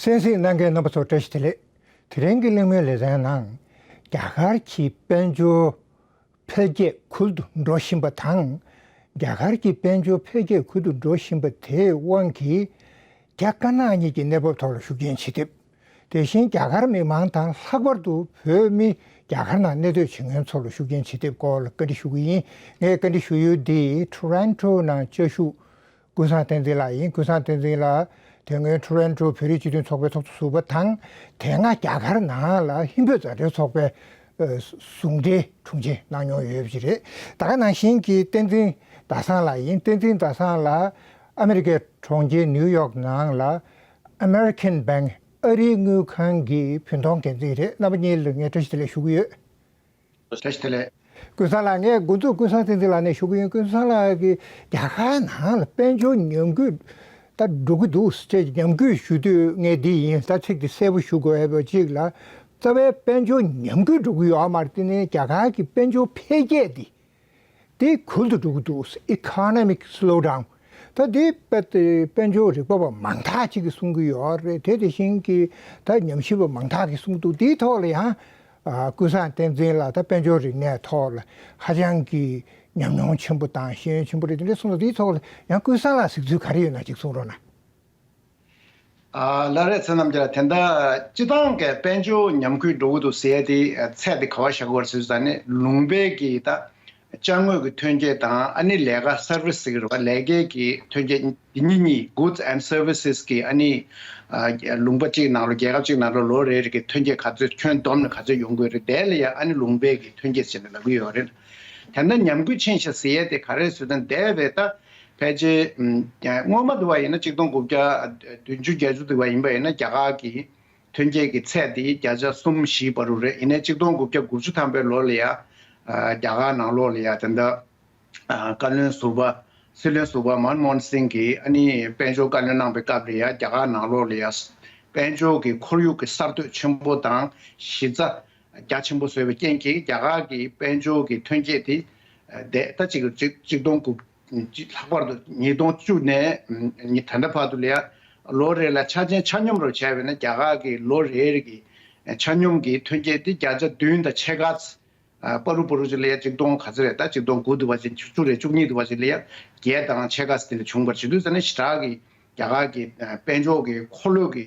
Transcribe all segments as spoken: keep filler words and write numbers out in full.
གསན་གཟིགས་གནང་མཁན་རྣམ་པ་ཚོ་བཀྲ་ཤིས་བདེ་ལེགས། དེ་རིང་གི་གླེང་མོལ་ལེ་ཚན་ནང་། རྒྱ་གར་གྱི་དཔལ་འབྱོར་འཕེལ་རྒྱས་ཁུལ་དུ་འགྲོ་བཞིན་པ་དང་། རྒྱ་གར་གྱི་དཔལ་འབྱོར་འཕེལ་རྒྱས་ཁུལ་དུ་འགྲོ་བཞིན་པ་དེའི་དབང་གིས། རྒྱ་དཀར་ནག་གཉིས་ཀྱི་གནས་བབ་ཐོག་ལ་ཤུགས་རྐྱེན་ཅི་ཐེབས། དེ་བཞིན་རྒྱ་གར་མི་མང་དང་ལྷག་པར་དུ་བོད་མི་རྒྱ་གར་ནང་གནས་སྡོད་བྱེད་མཁན་ཚོ་ལ་ཤུགས་རྐྱེན་ཅི་ཐེབས་སྐོར་ལ་བཀའ་འདྲི་ཞུ་གི་ཡིན། ངས་བཀའ་འདྲི་ཞུ་ཡུལ་འདི་ཊོ་རོན་ཊོ་ནང་བཅའ་བཞུགས་ཀུན་བཟང་བསྟན་འཛིན་ལགས་ཡིན། ཀུན་བཟང་བསྟན་འཛིན་ལགས་དེ་སྔོན་ཊོ་རོན་ཊོ་བོད་རིགས་སྤྱི་མཐུན་ཚོགས་པའི་ཚོགས་གཙོ་ཟུར་པ་དང་། དེ་སྔ་རྒྱ་གར་ནང་ལ་ཧིན་བོད་མཛའ་འབྲེལ་ཚོགས་པའི་ཨ་ཟུང་འབྲེལ་དྲུང་ཆེ་གནང་མྱོང་ཡོད་པ་ཅིག་རེད། ད་ག་ནང་བཞིན་གྱི་བསྟན་འཛིན་ཟླ་བཟང་ལགས་ཡིན། བསྟན་འཛིན་ཟླ་བཟང་ལགས་ཨ་མེ་རི་ཀའི་གྲོང་ཁྱེར་ནིའུ་ཡོག་ནང་ལ་American Bank ཨ་རིའི་དངུལ་ཁང་གི་བུན་གཏོང་འགན་འཛིན་རེད། རྣམ་པ་གཉིས་ལ་ངས་བཀྲ་ཤིས་བདེ་ལེགས་ཞུ་གི་ཡོད། བཀྲ་ཤིས་བདེ་ལེགས། ཀུན་བཟང་ལགས། ངས་འགོ་འཛུགས་ཀུན་བཟང་བསྟན་འཛིན་ལགས་ནས་ཞུ་གི་ཡིན། ཀུན་བཟང་ལགས་ཀྱིས་རྒྱ་གར་ནང་ལ་དཔལ་འབྱོར་ཉམས་རྒུད་ད་འགྲོ་གི་འདུག་ཅེས་ཉམས་རྒུད་ཞུ་དུས་ངས་འདི་ཡིན། ད་ཚིག་འདི་གསལ་པོ་ཞུ་དགོས་པ་གཅིག་ལ། རྩ་བའི་དཔལ་འབྱོར་ཉམས་རྒུད་འགྲོ་གི་ཡོད་མ་རེད། དེ་ནི་རྒྱ་གར་གྱི་དཔལ་འབྱོར་འཕེལ་རྒྱས་འདི་དེ་ཁུལ་དུ་འགྲོ་གི་འདུག Economic slowdown། ད་དེ་དཔེ་དེ་དཔལ་འབྱོར་རིག་པ་བ་མང་དག་ཅིག་གིས་གསུང་གི་ཡོད་རེད། དེ་དེ་བཞིན་གྱི་ད་ཉམས་ཞིབ་པ་མང་དག་གིས་གསུང་འདུག་དེའི་ཐོག་ལ་ཡང་ཨ་ཀུན་བཟང་བསྟན་འཛིན་ལགས་ད་དཔལ་འབྱོར་རིག་གནས་ཐོག་ལ་ཧ་ཅང་གི་ཉམས་མྱོང་ཆེན་པོ་དང་ཤེས་ཡོན་ཆེན་པོ་རེད། དེ་འདྲ་གསུངས་འདུག་དེའི་ཐོག་ལ་ཡང་ཀུན་བཟང་ལགས་གཟིགས་ཚུལ་ག་རེ་ཡོད་ན་ཅིག་གསུང་རོགས་གནང་། ཨ་ལགས་རེད། ཚེ་རྣམ་རྒྱལ། དེ་འདྲ་སྤྱི་བཏང་གི་དཔལ་འབྱོར་ཉམས་རྒུད་འགྲོ་གི་འདུག་ཟེར་ཡ་དེ་ཚད་དེ་ག་བ་བཞག་དགོས་རེད་ཟེར་ཙང་ནི་ལུང་པའི་གི་ད་ཅ་དངོས་ཀྱི་ཐོན་སྐྱེད་དང་ཨ་ནི་ལས་ཀ་སར་བི་སི་ཟེར་གི་རེད་བ། ལས་ཀའི་གི་ཐོན་སྐྱེད་འདི་གཉིས་གཉིས་Goods and Services གི་ཨ་ནི་ཨ་ལུང་པ་གཅིག་ནང་ལོ་རྒྱལ་ཁབ་གཅིག་ནང་ལོ་ལོ་རེ་རེ་གི་ཐོན་སྐྱེད་ག་ཚོད་ཁྱོན་བསྡོམས་ནས་ག་ཚོད་ཡོང་གི་རེད། དེ་ལ་ཡ་ཨ་ནི་ལུང་པའི་གི་ཐོན་སྐྱེད་ཟེར་ནས་ལབ་ཀྱི་ཡོད་རེད། དེ་འདྲ་ཉམས་རྒུད་ཕྱིན་ཤག་ཟེར་ཡ་དེ་ག་རེ་ཟེར་ན་འདས་པའི་ད་ཕལ་ཆེར་ཨམ་སྔོན་མ་དུ་བ་ཡིན་ན་གཅིག་སྟོང་དགུ་བརྒྱ་བདུན་ཅུ་བརྒྱད་ཅུ་དུ་བ་ཡིན་པ་ཡིན་ན་རྒྱ་གར་གྱི་ཐོན་སྐྱེད་ཀྱི་ཚད་དེ་བརྒྱ་ཆ་གསུམ་བཞི་བར་དུ་རེད། ཡིན་ནའི་གཅིག་སྟོང་དགུ་བརྒྱ་དགུ་བཅུ་ཐམ་པའི་ལོ་ལ་ཡ་ཨ་རྒྱ་གར་ནང་ལོགས་ལ་ཡ་དེ་འདྲ་ཨ་བཀའ་བློན་ཟུར་པ་སྲིད་བློན་ཟུར་པ་མན་མོ་ཧན་སིང་གིས་ཨ་ནི་དཔལ་འབྱོར་བཀའ་བློན་གནང་པའི་སྐབས་ལ་ཡ་རྒྱ་གར་ནང་ལོགས་ལ་ཡ་དཔལ་འབྱོར་གྱི་ཁོར་ཡུག་གི་གསར་གཏོད་ཆེན་པོ་དང་གཞི་རྩ་རྒྱ་ཆེན་པོ་བཟོས་པའི་རྐྱེན་གྱིས་རྒྱ་གར་གྱི་དཔལ་འབྱོར་གྱི་ཐོན་སྐྱེད་དེ་ཨ་འདས་ད་གཅིག་གཅིག་གཅིག་སྟོང་དགུ་ལྷག་པར་དུ་ཉིས་སྟོང་བཅུ་ནས་ཉི་ད་ལྟ་བར་དུ་ལ་ཡ་ལོ་རེ་ལ་ཆ་ཆེན་ཆ་སྙོམས་རུ་བྱས་པས་ན་རྒྱ་གར་གྱི་ལོ་རེ་རེ་གི་ཆ་སྙོམས་ཀྱི་ཐོན་སྐྱེད་དེ་བརྒྱ་ཆ་བདུན་དང་ཕྱེད་ཀ་ཨ་པ་རུ་པ་རུ་ཅིག་ལ་ཡ་གཅིག་སྟོང་ག་ཚོད་རེད། ད་གཅིག་སྟོང་དགུ་དུ་བ་ཅིག་བཅུ་རེད། བཅུ་གཉིས་དུ་བ་ཅིག་ལ་ཡ་བརྒྱད་དང་ཕྱེད་ཀ་ཙམ་དེ་ལ་བྱུང་བར་བྱེད་དུས་ཙ་ན་ཞེ་དྲག་གི་རྒྱ་གར་གྱི་ཨ་དཔལ་འབྱོར་གྱི་འཁོར་ལོ་གི་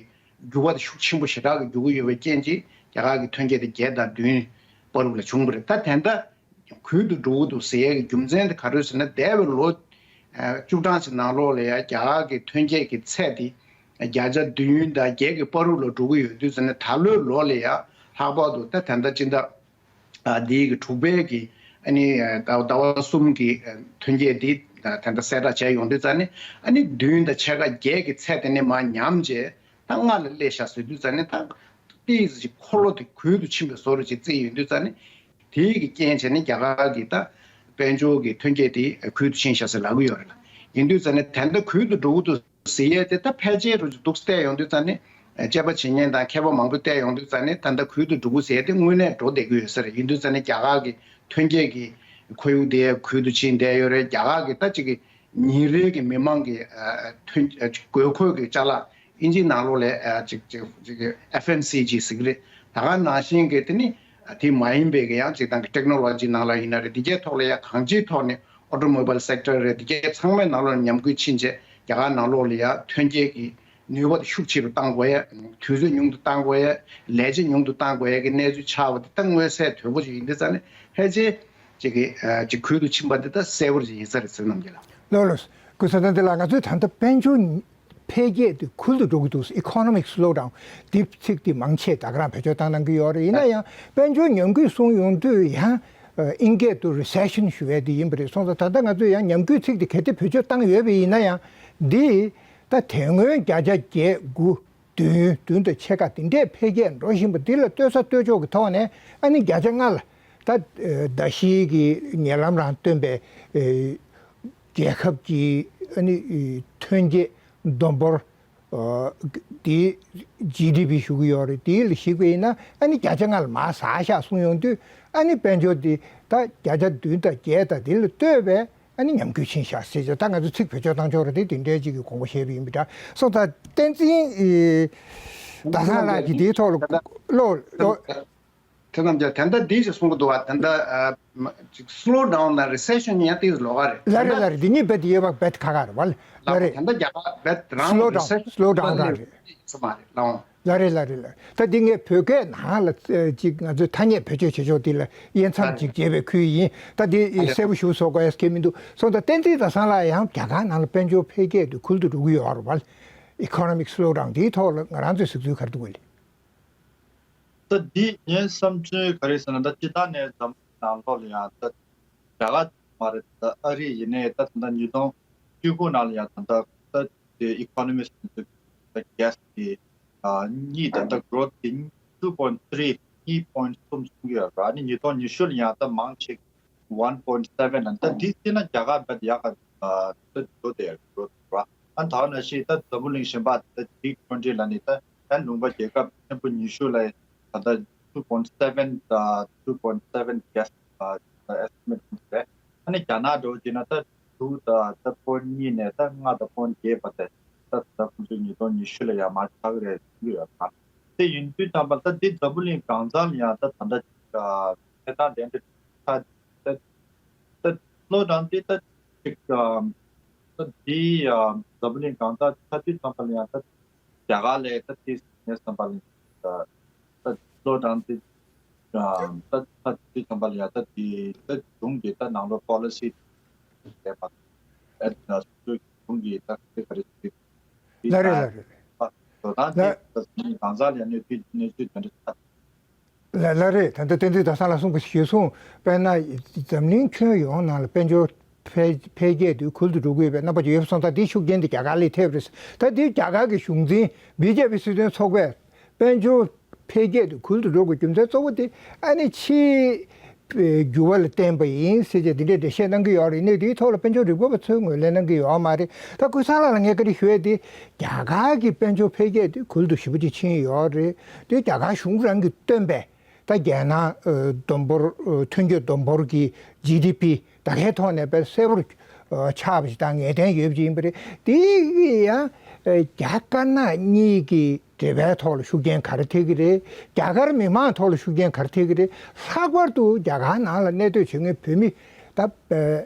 འགྱུར་བ་དེ་ཤུགས་ཆེན་པོ་ཞེ་དྲག་གི་འགྱུར་གྱི་ཡོད་པའི་རྐྱེན་གྱིས་རྒྱ་གར་གྱི་ཐོན་སྐྱེད་དེ་བརྒྱད་དང་བདུན་བར་དུ་ལ་བྱུང་བ་རེད། ད་དེ་འདྲ་ཁུལ་དུ་འགྲོ་གི་འདུག་ཟེར་ཡས་ཀྱི་རྒྱུ་མཚན་དེ་ག་རེ་ཟེར་ན་འདས་པའི་ལོ་ཨ་བཅུ་གྲངས་ཤིག་ནང་ལོགས་ལ་ཡ་རྒྱ་གར་གྱི་ཐོན་སྐྱེད་ཀྱི་ཚད་དེ་བརྒྱ་ཆ་བདུན་དང་བརྒྱད་ཀྱི་བར་དུ་ལ་འགྲོ་གི་ཡོད་དུས་ཙ་ན་ད་ལོའི་ལོ་ལ་ཡ་ལྷག་པར་དུ་ད་དེ་འདྲ་སྤྱི་ཟླ་ཨ་འདིའི་གི་དྲུག་པའི་གི་ཨ་ནི་ཟླ་ཟླ་བ་གསུམ་གི་ཨ་ཐོན་སྐྱེད་འདི་ཨ་ད་ལྟ་གསལ་བསྒྲགས་བྱས་ཡོང་དུས་ཙ་ནི་ཨ་ནི་བདུན་དང་ཕྱེད་ཀ་བརྒྱད་ཀྱི་ཚད་དེ་ནི་མར་ཉམས་བྱས་ད་ལྔ་ལ་སླེབས་ཤག་ཟེར་དུས་ཙ་ནི་ད་ཏིས་ཅིག་འཁོར་ལོ་དེ་ཁུལ་དུ་ཕྱིན་པའི་བཟོ་འདྲ་ཅིག་བརྩིས་ཡོང་དུས་ཙ་ནི་དེའི་གི་རྐྱེན་བྱས་ནས་རྒྱ་གར་གི་ད་དཔལ་འབྱོར་གི་ཐོན་སྐྱེད་དེ་ཁུལ་དུ་ཕྱིན་ཤག་ཟེར་ལབ་ཀྱི་ཡོད་རེད་ལ། ཡིན་དུས་ཙ་ནི་ད་ལྟ་ཁུལ་དུ་འགྲོ་གི་འདུག་ཟེར་ཡས་དེ་ད་ཕལ་ཆེར་རུ་འདུག་བལྟས་ཡོང་དུས་ཙ་ནི་དཔྱད་པ་བྱེད་མཁན་དང་མཁས་པ་མང་པོས་བལྟས་ཡོང་དུས་ཙ་ནི་ད་ལྟ་ཁུལ་དུ་འགྲོ་གི་ཟེར་ཡས་དེ་དངོས་གནས་འགྲོ་བསྡད་ཀྱི་ཡོད་ས་རེད། ཡིན་དུས་ཙ་ནི་རྒྱ་གར་གི་ཐོན་སྐྱེད་ཀྱི་ཁོར་ཡུག་དེ་ཁུལ་དུ་ཕྱིན་བསྡད་ཡོད་རེད། རྒྱ་གར་གི་ད་ཅིག་གི་ཉིན་རེའི་གི་མི་མང་གི་ཨ་ཐོན་ཨ་དགོས་མཁོའི་གི་ཅ་ལག་ཨིན་ཇིའི་ནང་ལོགས་ལ་ཨ་ཅིག་ཅིག་ཅིག་ཨེཕ་ཨེམ་སི་ཇི་ཟེར་གི་རེད། ད་ག་ནང་བཞིན་གི་དེ་ནི་དེ་མ་ཡིན་པའི་གི་ཡང་ཅིག་ཏང་གི་ཊེག་ནོ་ལོ་ཇི་ནང་ལ་ཡིན་ན་རེད། དེ་གའི་ཐོག་ལ་ཡང་གང་ཅིའི་ཐོག་ནས་ཨོ་ཊོ་མོ་བཱའིལ་སེག་ཊར་རེད། དེ་གའི་ཚང་མའི་ནང་ལོགས་ལ་ཉམས་རྒུད་ཕྱིན་བྱས་རྒྱ་གར་ནང་ལོགས་ལ་ཡང་ཐོན་སྐྱེད་ཀྱི་ནུས་པ་དེ་ཤུགས་ཆེ་རུ་གཏང་དགོས་ཡ། དུས་ཚོད་ཉུང་དུ་གཏང་དགོས་ཡ། ལས་བྱེད་ཉུང་དུ་གཏང་དགོས་ཡ་གི་གནས་ཚུལ་ཆགས་པ་དེ་ད་མངོན་གསལ་དོད་པོ་ཅིག་ཡིན་དུས་ཙང་ནས་ཕལ་ཆེར་ཅིག་གི་ཨ་ཅིག་ཁུལ་དུ་ཕྱིན་པ་འདི་ད་གསལ་པོར་ཅིག་ཡིན་ས་རེད་ཟེར་ནམ་རྒྱལ་ལགས། ལགས་ལགས། ཀུན་བཟང་བསྟན་འཛིན་ལགས། ང་ཚོས་ད་ལྟ་དཔལ་འབྱོར་འཕེལ་རྒྱས་དེ་ཁུལ་དུ་འགྲོ་གི་འདུག Economic slowdown འདི་ཚིག་འདི་མང་ཆེ་ད་ག་རང་བེད་སྤྱོད་བཏང་གནང་གི་ཡོད་རེད། ཡིན་ན་ཡང་དཔལ་འབྱོར་ཉམས་རྒུད་གསུངས་ཡོང་དུས་ཡང་ཨ་ཨིན་སྐད་དུ་རི་སེ་ཤན་ཞུ་བའི་དེ་ཡིན་པ་རེད། སོང་ཙང་ད་ལྟ་ང་ཚོས་ཡང་ཉམས་རྒུད་ཚིག་དེ་གལ་ཏེ་བེད་སྤྱོད་བཏང་ཡོད་པ་ཡིན་ན་ཡང་འདི་ད་དེ་སྔོན་བརྒྱ་ཆ་བརྒྱད་དགུ་བདུན་བདུན་དང་ཕྱེད་ཀ་དེ་འདྲས་འཕེལ་རྒྱས་འགྲོ་བཞིན་པ་འདི་ལ་ལྟོས་ས་ལྟོས་ཕྱོགས་ཀྱི་ཐོག་ནས་ཨ་ནི་བརྒྱ་ཆ་ལྔ་ལ་ད་ཨ་ཟླ་བཞིའི་གི་ཉེ་ལམ་རང་བཏོན་པའི་ཨ་རྒྱལ་ཁབ་ཀྱི་ཨ་ནི་ཨ་ཐོན་སྐྱེད་བསྡོམས་འབོར་ཨ་དེ་ཇི་ཌི་པི་ཞུ་གི་ཡོད་རེད། དེ་ལ་གཞིགས་པ་ཡིན་ན་ཨ་ནི་བརྒྱ་ཆ་ལྔ་ལ་མར་ཟག་ཤག་གསུངས་ཡོང་དུས་ཨ་ནི་དཔལ་འབྱོར་འདི་ད་བརྒྱ་ཆ་བདུན་དང་བརྒྱད་དང་དེ་ལ་ལྟོས་པའི་ཨ་ནི་ཉམས་རྒུད་ཕྱིན་ཤག་ཟེར་ཅིག་ད་ང་ཚོ་ཚིག་བེད་སྤྱོད་བཏང་ཕྱོགས་རེད་དེ་དེ་འདྲའི་ཅིག་གི་དགོངས་པ་བཞེས་པ་ཡིན་པ་འདྲ་སོང་ཙང་བསྟན་འཛིན་ཨེ་ ཟླ་བཟང་ལགས་ཀྱིས་དེའི་ཐོག་ལ་བློ་བློ། དེ་ཙམ་ཀྱང་དེ་འདྲ་འདི་ཞིག་གསུང་གི་འདུག་བ། དེ་འདྲ་ཨ་ཅིག་slow down་དང་recession་ཡང་ཏིག་ལོགས་ཀ་རེད། ལ་རེད་ལ་རེད། འདི་གཉིས་རྦད་དེ་ཡོད་པ་རྦད་ཁག་ཁག་རེད་བ། ལ་རེད། དེ་འདྲ་རྒྱ་གར་རྦད་རང་slow down recession་slow down་རང་རེད། སུ་མ་རེད་ལའང་། ལ་རེད་ལ་རེད་ལ། ད་འདི་ངས་བོད་སྐད་ནང་ལ་ཅིག་ང་ཚོས་ཐ་སྙད་བེད་སྤྱོད་བྱེད་ཕྱོགས་འདི་ལ་དབྱེ་མཚམས་ཅིག་བརྒྱབ་པའི་ཁུལ་ཡིན། ད་འདི་གསལ་པོ་ཞུ་ཆོག་གི་མི་འདུག་སོང་ཙང་བསྟན་འཛིན་ཟླ་བཟང་ལགས་ཡང་རྒྱ་གར་ནང་ལ་དཔལ་འབྱོར་འཕེལ་རྒྱས་དེ་ཁུལ་དུ་འགྲོ་གི་ཡོད་རེད་བ། Economic slow down་འདིའི་ཐོག་ལ་ང་རང་ཚོའི་གཟིགས་ཚུལ་ག་རེ་འདུག་གས། ད་འདི་ངའི་བསམ་ཚུལ་ག་རེ་ཟེར་ན། ད་སྤྱིར་བཏང་ནས་འཛམ་གླིང་ནང་ལོགས་ལ་ཡང་ད་རྒྱ་གར་མ་རེད། ད་ཨ་རི་ཡིན་ནའི་ད་ད་ཉིས་སྟོང་བཅུ་དགུ་ནང་ལ་ཡང་ད་ད་ད་དེ་economist་ད་guess་གི་གཉིས་ད་ད་growth་གི་two point three་གཉིས་point་གསུམ་གསུང་གི་ཡོད་རེད། ཨ་ནི་ཉིས་སྟོང་ཉི་ཤུ་ལ་ཡང་ད་མང་ཆེ་one point seven་ལ། ད་འདི་བརྩིས་ན་རྒྱ་གར་བས་ཡག་ག་ད་འགྲོ་དེ་འགྲོ་བ། ཨ་ད་ནང་བཞིན་ད་འཛམ་བུ་གླིང་གཞན་པ་ད་G twenty་ལ་ནི་ད་ད་ལུང་པ་རྒྱལ་ཁབ་ཆེན་པོ་ཉི་ཤུ་ལ་ད་ད་two point seven་ད་two point seven་guess་ད་estimate་རེད། ཨ་ནི་རྒྱ་ནག་འགྲོ་བྱས་ན་ད་two་ད་ད་point་གཉིས་ནས་ད་ལྔ་ད་point་བརྒྱད་བར་དེ་ད་ད་ཁོང་ཚོས་ཉིས་སྟོང་ཉི་ཤུ་ལ་ཡང་མར་ཆག་གི་རེད་གསུང་གི་ཡོད་པ། དེ་ཡིན་དུས་ཙམ་པ་ད་འདི་འཛམ་བུ་གླིང་གང་ས་ལ་ཡང་ད་ད་ད་གནས་སྟངས་དེ་འདྲ་ད་ད་ད་slow down་དེ་ད་ཅིག་ད་འདི་འཛམ་བུ་གླིང་གང་ས་ཆགས་དུས་ཙམ་པ་ལ་ཡང་ད་རྒྱ་གར་ལས་ད་དེ་ངའི་བསམ་པ་ལ་ད་ད་slow down་དེ་ད་ད་དེ་བསམ་པ་ལ་ཡང་ད་དེ་ད་གཞུང་གི་ད་ནང་ལོགས་policy་བྱས་པ་ཨེ་ད་གཞུང་གི་ད་དེ་ག་རེ་ཞིག་ལ་རེད་ལ་རེད། ད་ད་ད་ལ་དེ་ད་གང་ས་ལ་ཡང་གནས་ཚུལ་གནས་ཚུལ་དེ་འདྲ་ཆགས། ལ་ལ་རེད། ད་ལྟ་བསྟན་འཛིན་ཟླ་བཟང་ལགས་གསུངས་པ་ཞིག་གསུངས། དཔེར་ན་འཛམ་གླིང་ཁྱོན་ཡོངས་ནང་ལ་དཔལ་འབྱོར་འཕེལ་འཕེལ་རྒྱས་དེ་ཁུལ་དུ་འགྲོ་གི་ཡོད་པའི་རྣམ་པ་ཅིག་ཡོད་པ་སོང་ཙང་། དེའི་ཤུགས་རྐྱེན་དེ་རྒྱ་གར་ལ་ཐེབས་རེད། ད་དེ་རྒྱ་གར་གྱི་གཞུང་འཛིན་བི་ཇེ་པི་སྲིད་དོན་ཚོགས་པས་དཔལ་འབྱོར་འཕེལ་རྒྱས་དེ་ཁུལ་དུ་འགྲོ་དགོས་རྒྱུ་མཚན་གཙོ་བོ་དེ་ཨ་ནི་ཕྱིའི་འགྱུར་བ་ལ་བརྟེན་པ་ཡིན་ཟེར་བྱས་དེ་འདྲའི་འགྲེལ་བཤད་གནང་གི་ཡོད་རེད། གནས་དེའི་ཐོག་ལ་དཔལ་འབྱོར་རིག་པ་བ་ཚོས་ངོས་ལེན་གནང་གི་ཡོད་མ་རེད། ད་ཀུན་བཟང་ལགས་ལ་ངས་བཀའ་འདྲི་ཞུ་ཡས་དེ་རྒྱ་གར་གྱི་དཔལ་འབྱོར་འཕེལ་རྒྱས་དེ་ཁུལ་དུ་ཞེ་པོ་ཅིག་ཕྱིན་ཡོད་རེད། དེ་རྒྱ་གར་གཞུང་རང་གིས་བཏོན་པའི་ད་རྒྱལ་ནང་ཨ་བསྡོམས་འབོར་ཨ་ཐོན་སྐྱེད་བསྡོམས་འབོར་གྱི་ཇི་ཌི་པི་ད་གའི་ཐོག་ནས་དཔེ་གསལ་པོར་ཨ་ཆགས་པ་ཞིག་དང་ངེས་གཏན་ཡོད་པ་ཞིག་ཡིན་པ་རེད། དེ་ཡང་ཨ་རྒྱ་དཀར་ནག་གཉིས་ཀྱི་འབྲེལ་བའི་ཐོག་ལ་ཤུགས་རྐྱེན་ག་རེ་ཐེབས་ཀྱི་རེད། རྒྱ་གར་མི་མང་ཐོག་ལ་ཤུགས་རྐྱེན་ག་རེ་ཐེབས་ཀྱི་རེད། ལྷག་པར་དུ་རྒྱ་གར་ནང་ལ་གནས་སྡོད་བྱེད་མཁན་བོད་མི་ད་ཨ་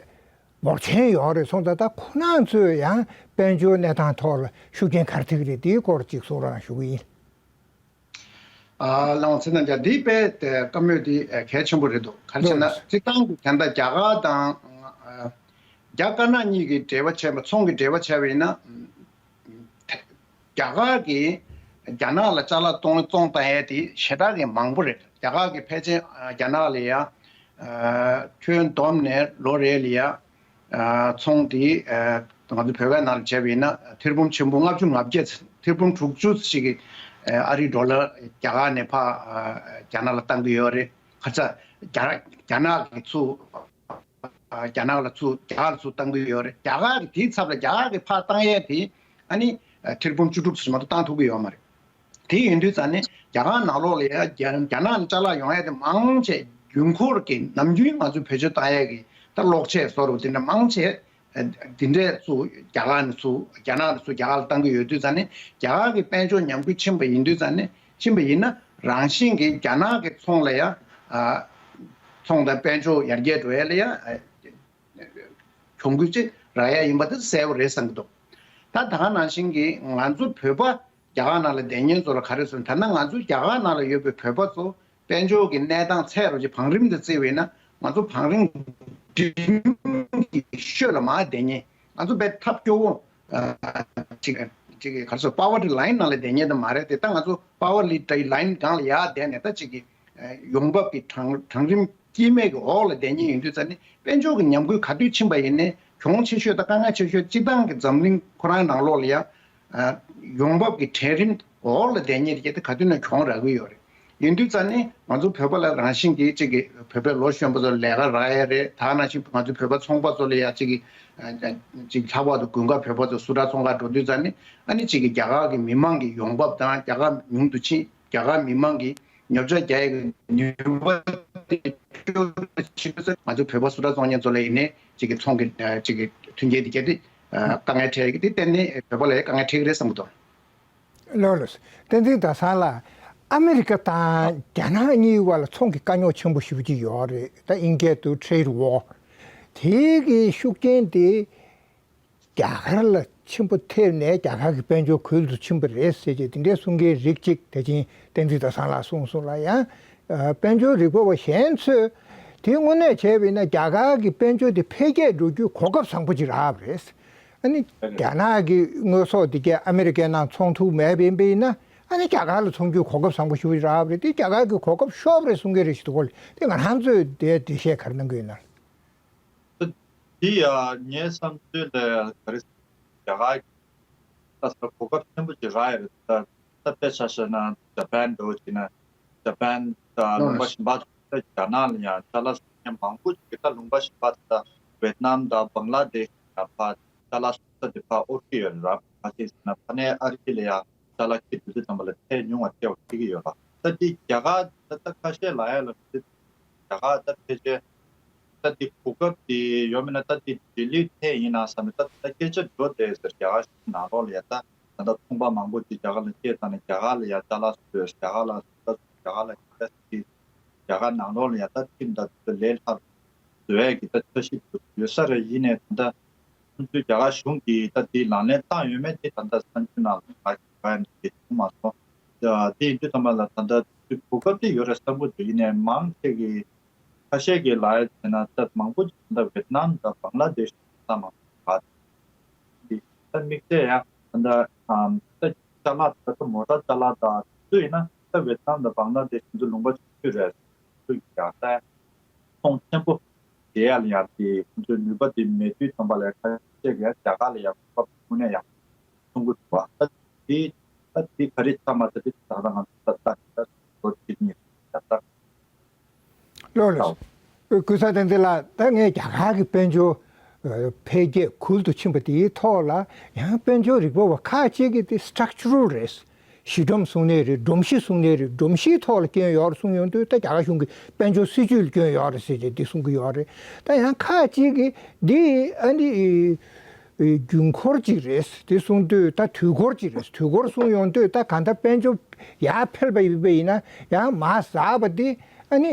འབོར་ཆེན་ཡོད་རེད། སོང་ཙང་ད་ཁོ་རང་ཚོས་ཡང་དཔལ་འབྱོར་གནས་སྟངས་ཐོག་ལ་ཤུགས་རྐྱེན་ག་རེ་ཐེབས་ཀྱི་རེད། དེའི་སྐོར་ཅིག་གསུང་རོགས་གནང་ཞུ་གི་ཡིན། ཨ་ལགས་འོང་། ཚེ་རྣམ་རྒྱལ། འདི་དཔེ་དེ་བཀའ་མོལ་འདི་ཨ་གལ་ཆེན་པོ་རེད་འདུག་ག་རེ་བྱས་ན་ལགས་སོ། སྤྱིར་བཏང་གི་དེ་འདྲ་རྒྱ་གར་དང་ཨ་རྒྱ་དཀར་ནག་གཉིས་ཀྱི་འབྲེལ་བ་བྱས་པ། ཚོང་གི་འབྲེལ་བ་བྱས་པ་ཡིན་ན། རྒྱ་གར་གྱིས་རྒྱ་ནག་ལ་ཅ་ལག་གཏོང་བཙོང་བཏང་ཡས་དེ་ཞེ་དྲག་གི་མང་པོ་རེད། རྒྱ་གར་གྱིས་ཕལ་ཆེར་ཨ་རྒྱ་ནག་ལ་ཡ་ཨ་ཁྱོན་བསྡོམས་ནས་ལོ་རེ་ལ་ཡ་ཨ་ཚོང་དེ་ཨ་ང་ཚོ་བོད་སྐད་ནང་ལ་བྱས་པ་ཡིན་ན་ཐེར་འབུམ་ཆེན་པོ་ལྔ་བཅུ་ང་བརྒྱད། ཐེར་འབུམ་དྲུག་ཅུ་ཞིག་གི་ཨ་རིའི་ཌོ་ལར་རྒྱ་གར་ནས་ཕར་ཨ་རྒྱ་ནག་ལ་བཏང་གི་ཡོད་རེད། ཁ་ཚ་རྒྱ་རྒྱ་ནག་གི་ཚུར་རྒྱ་ནག་ལ་ཚུར་རྒྱ་གར་ལ་ཚུར་བཏང་གི་ཡོད་རེད། རྒྱ་གར་གྱི་དེའི་ཚབ་ལ་རྒྱ་གར་གྱི་ཕར་བཏང་ཡས་དེ་ཨ་ནི་ཨ་ཐེར་འབུམ་བཅུ་དྲུག་ཙམ་མ་གཏོགས་བཏང་ཐུབ་ཀྱི་ཡོད་མ་རེད། དེ་ཡིན་དུས་ཙང་ནི་རྒྱ་གར་ནང་ལོགས་ལ་ཡ་རྒྱ་རྒྱ་ནག་ནས་ཅ་ལག་ཡོང་ཡས་དེ་མང་ཆེ་རྒྱུན་འཁོར་གྱི་ནམ་རྒྱུན་ང་ཚོས་བེད་སྤྱོད་བཏང་ཡས་ཀྱི་ད་གློག་ཆས་བཟོ་འདྲ་དེ་འདྲ་མང་ཆེ་ཨ་དེ་འདྲས་ཚུར་རྒྱ་གར་ནས་ཚུར་རྒྱ་ནག་ནས་ཚུར་རྒྱ་གར་ལ་བཏང་གི་ཡོད་དུས་ཙང་ནི་རྒྱ་གར་གྱི་དཔལ་འབྱོར་ཉམས་རྒུད་ཕྱིན་པ་ཡིན་དུས་ཙང་ནི་ཕྱིན་པ་ཡིན་ན་རང་བཞིན་གྱིས་རྒྱ་ནག་གི་ཚོང་ལ་ཡ་ཨ་ཚོང་དང་དཔལ་འབྱོར་ཡར་རྒྱས་འགྲོ་ཡ་ལ་ཡ་ཨ་གྱོང་གུད་ཅིག་རག་ཡ་ཡིན་པ་དེ་གསལ་པོ་རེད་བསམ་གྱི་འདུག་ད་ད་ག་ནང་བཞིན་གྱི་ང་ཚོ་བོད་པ་རྒྱ་གར་ནང་ལ་བསྡད་མཁན་ཚོ་ལ་ག་རེ་ཟེར་ན། ད་ནང་ང་ཚོ་རྒྱ་གར་ནང་ལ་ཡོད་པའི་བོད་པ་ཚོ་དཔལ་འབྱོར་གྱི་གནས་སྟངས་ཚད་རོ་ཅིག་བང་རིམ་དུ་བརྩིས་པ་ཡིན་ན་ང་ཚོ་བང་རིམ་འབྲིང་གི་ཤོད་ལ་མར་བསྡད་མཁན། ང་ཚོ་དཔེ་ཐབས་སྐྱོ་བོ་ཅིག་ཅིག་ག་རེ་ཟེར། པ་ཝར་ཊི་ལའིན་ནང་ལ་བསྡད་མཁན་དེ་མ་རེད་དེ། ད་ང་ཚོ་པ་ཝར་ཊི་ལའིན་སྒང་ལ་ཡར་བསྡད་ནས་ད་ཅིག་གི་ཡོང་འབབ་ཀྱི་གྲངས་གྲངས་རིམ་སྐྱེད་མེད་ཀྱི་འོག་ལ་བསྡད་མཁན་ཡིན་དུས་ཙང་ནི་དཔལ་འབྱོར་གྱི་ཉམས་རྒུད་ག་དུས་ཕྱིན་པ་ཡིན་ནའི་གྱོང་ཆེ་ཤོས་དང་དཀའ་ངལ་ཆེ་ཤོས་སྤྱིར་བཏང་གི་འཛམ་གླིང་ཁོ་རང་ནང་ལོགས་ལ་ཡ་ཨ་ཡོང་འབབ་ཀྱི་གྲལ་རིམ་འོག་ལ་བསྡད་མཁན་དེ་ག་དུས་ནས་གྱོང་རག་གི་ཡོད་རེད། ཡིན་དུས་ཙང་ནི་ང་ཚོ་བོད་པ་ལ་རང་བཞིན་གྱིས་གཅིག་གི་བོད་པའི་ལོ་གཞོན་པ་ཚོ་ལས་ཀ་རག་ཡ་རེད། ད་ནང་བཞིན་ང་ཚོ་བོད་པ་ཚོང་པ་ཚོ་ལ་ཡ་གཅིག་གི་ཨ་ཨ་གཅིག་ལྷག་པར་དུ་དགུན་ཁ་བོད་པ་ཚོ་སུ་འདྲ་ཚོང་ཁ་འགྲོ་དུས་ཙང་ནི་ཨ་ནི་གཅིག་གི་རྒྱ་གར་གྱི་མི་མང་གི་ཡོང་འབབ་དང་རྒྱ་གར་ཉུང་དུ་ཕྱིན། རྒྱ་གར་མི་མང་གིས་ཉོ་ཆ་རྒྱག་ཡག་གི་ནུས་པ་དེ་སྐྱོ་བ་ཕྱིན་ཚེ་ང་ཚོ་བོད་པ་སུ་འདྲ་བཙོང་མཁན་ཚོ་ལ་ཡིན་ནའི་གཅིག་གི་ཚོང་གི་ཨ་གཅིག་གི་མཐུན་རྐྱེན་དེ་གལ་ཏེ་ཨ་དཀའ་ངལ་འཕྲད་ཡག་གི་དེ་གཏན་ནས་བོད་པ་ལ་དཀའ་ངལ་འཕྲད་ཀྱི་རེད་བསམ་གྱི་འདུག་ལགས་ལགས། བསྟན་འཛིན་ཟླ་བཟང་ལགས། ཨ་མི་རི་ཀ་དང་རྒྱ་ནག་གཉིས་བར་ལ་ཚོང་གི་དཀའ་རྙོག་ཆེན་པོ་ཞེ་པོ་ཅིག་ཡོད་རེད། ད་ཨིན་སྐད་དུ་trade war། དེའི་གི་ཤུགས་རྐྱེན་དེ་རྒྱ་གར་ལ་ཆེན་པོ་ཐེབས་ནས་རྒྱ་གར་གྱི་དཔལ་འབྱོར་གུད་དུ་ཕྱིན་པ་རེད་ཟེར་བྱས་དེ་འདྲའི་གསུང་མཁན་རིགས་གཅིག་དེ་བཞིན་བསྟན་འཛིན་ཟླ་བཟང་ལགས་གསུངས་སོང་ལ། ཡང་དཔལ་འབྱོར་རིག་པ་བ་གཞན་ཚོས་དེ་དངོས་གནས་བྱས་པ་ཡིན་ན་རྒྱ་གར་གྱི་དཔལ་འབྱོར་དེ་འཕེལ་རྒྱས་འགྲོ་རྒྱུའི་གོ་སྐབས་བཟང་པོ་ཅིག་རག་པ་རེད། ཨ་ནི་རྒྱ་ནག་གི་དངོས་ཟོག་དེ་གས་ཨ་མི་རི་ཀའི་ནང་ཚོང་ཐུབ་མེད་པ་ཡིན་པ་ཡིན་ན། ཨ་ནི་རྒྱ་གར་ལ་ཚོང་རྒྱུའི་གོ་སྐབས་བཟང་པོ་ཞེ་པོ་ཅིག་རག་པ་རེད། དེ་རྒྱ་གར་གྱི་གོ་སྐབས་ཤོར་བ་རེད་གསུང་མཁན་རེད་ཞིག་འདུག་གོ། དེ་ང་རང་ཚོས་དེ་འགྲེལ་བཤད་ག་རེ་གནང་གི་ཡོད་ན། འདི་ཡ་ངའི་བསམ་ཚུལ་ལ་ག་རེ་ཟེར། རྒྱ་གར་གྱི་ད་ས་གོ་སྐབས་ཆེན་པོ་ཅིག་རག་ཡོད་རེད། ད་ད་དཔེ་ཆ་བཞག་ན་ཇ་པན་འདྲ་བོ་ཅིག་ན། ཇ་པན་ད་ལུང་པ་གཞན་པ་ད་རྒྱ་ནག་ལ་ཡང་ཅ་ལག་བཟོ་མཁན་མང་པོ་ཅིག་གིས་ད་ལུང་པ་གཞན་པ་ད་ཝེད་ནམ་དང་བང་ལ་དེ་ཤ་ཡང་ཕར་ཅ་ལག་བཟོ་ས་དེ་ཕར་དབོར་གྱི་ཡོད་རེད། ར་ག་ཅིག་ཟེར་ན་ཕ་ནས་ཨ་རི་ལ་ཡང་ཅ་ལག་ཁྱེར་དུས་ཙམ་པ་ལ་ཚད་ཉུང་བ་སྟེར་བ་ཁྱེར་གྱི་ཡོད་རེད། ད་འདི་རྒྱ་གར་ད་ད་ཁ་ཤས་ལ་ཡ་ལ་འདི་རྒྱ་གར་ད་ཕལ་ཆེར་ད་འདི་གོ་སྐབས་དེ་ཡོད་མེད་ན་ད་འདི་རྗེས་ལུས་ཐད་ཡིན་ན་བསམ་ནས་ད་ད་སྐད་ཆ་འགྲོ་བསྡད་ཟེར། རྒྱ་གར་ནང་ལོགས་ལ་ཡ་ད་ད་ད་ཚོང་པ་མང་པོ་ཅིག་རྒྱ་གར་ལ་སྐྱེས་ཙང་ནས་རྒྱ་གར་ལ་ཡ་ཅ་ལག་བཟོས། རྒྱ་གར་ལ་བཟོ་ད་རྒྱ་གར་ལ་ཡ་ད་ཅིག་རྒྱ་གར་ནང་ལོགས་ལ་ཡ་ད་ཁྲིམས་དང་དེ་ཚོ་ལས་སླ་བཟོ་ཡས་ཀྱི་ད་འཆར་གཞི་ཡོད་ས་རེད། ཡིན་ནའི་ད་ད་ཁོང་ཚོས་རྒྱ་གར་གཞུང་གིས་ད་དེ་ལག་ལེན་བསྟར་ཡོད་མེད་དེ་ད་ལྟ་གསར་འགྱུར་ནང་ལ་ང་ག་ནས་དེ་བྱུང་མ་སོང་། ད་དེ་ཡིན་དུས་ཙམ་པ་ལ་ད་ལྟ་གོ་སྐབས་དེ་ཡོད་རེད་བསམ་གྱི་འདུག་ཡིན་ནའི་མང་ཆེ་གིས་ཁ་ཤས་ཀྱིས་ལབ་ཡ་བྱས་ན་ད་མང་པོ་ཅིག་ད་ལྟ་ཝེད་ནམ་དང་བང་ལ་དེ་ཤ་ཚང་མ་ག་དེ་ད་དམིགས་བསལ་ཡང་ད་ལྟ་ད་ཅ་ལག་ད་ལྟ་མོ་ཊ་ཅ་ལག་དང་དེ་ཚོ་ཡིན་ན་ད་ཝེད་ནམ་དང་བང་ལ་དེ་ཤ་ཚང་ལུང་པ་ཆུང་ཆུང་རེད། ཚུགས་ཀྱི་ཡང་ད་ཚོང་ཆེན་པོ་རྒྱག་ཡ་ལ་ཡང་དེ་ཁོང་ཚོའི་ནུས་པ་དེ་མེད་དུས་ཙམ་པ་ལ་ཁ་ཤས་ཀྱིས་རྒྱ་གར་ལ་ཡང་གོ་སྐབས་དངོས་གནས་ཡང་མཐོང་གི་འདུག་བ། ད་དེ་ད་དེ་ག་རེ་ཆགས་མ་ཐུབ་དེ་ད་ལྟ་ང་ཚོ་ད་ལྟ་ད་ལོ་གཅིག་གཉིས་ད་ལྟ་ལགས་ལགས། ལགས། ཀུན་བཟང་བསྟན་འཛིན་ལགས། ད་ངས་རྒྱ་གར་གྱི་དཔལ་འབྱོར་འཕེལ་རྒྱས་གུད་དུ་ཕྱིན་པ་དེའི་ཐོག་ལ་ཡང་དཔལ་འབྱོར་རིག་པ་བ་ཁག་ཅིག་གིས་དེ་structural རེད། གཞི་སྒྲོམ་གསུང་ནའི་རེད། སྒྲོམ་གཞི་གསུང་ནའི་རེད། སྒྲོམ་གཞིའི་ཐོག་ལ་སྐྱོན་ཡོད་རེད་གསུང་ཡོང་དུས་ད་རྒྱ་གར་གཞུང་གི་དཔལ་འབྱོར་སྲིད་ཇུས་ལ་སྐྱོན་ཡོད་རེད་ཟེར་ཏེ་འདི་གསུང་གི་ཡོད་རེད། ད་ཡང་ཁག་ཅིག་གིས་འདི་ཨ་ནི་རྒྱུན་འཁོར་ཅིག་རེད་འདི་གསུང་དུས་ད་དུས་འཁོར་ཅིག་རེད། དུས་འཁོར་གསུང་ཡོང་དུས་ད་གང་ལྟར་དཔལ་འབྱོར་ཡར་འཕེལ་བ་ཡིན་པ་ཡིན་ན་ཡང་མར་ཟག་པ་འདི་ཨ་ནི་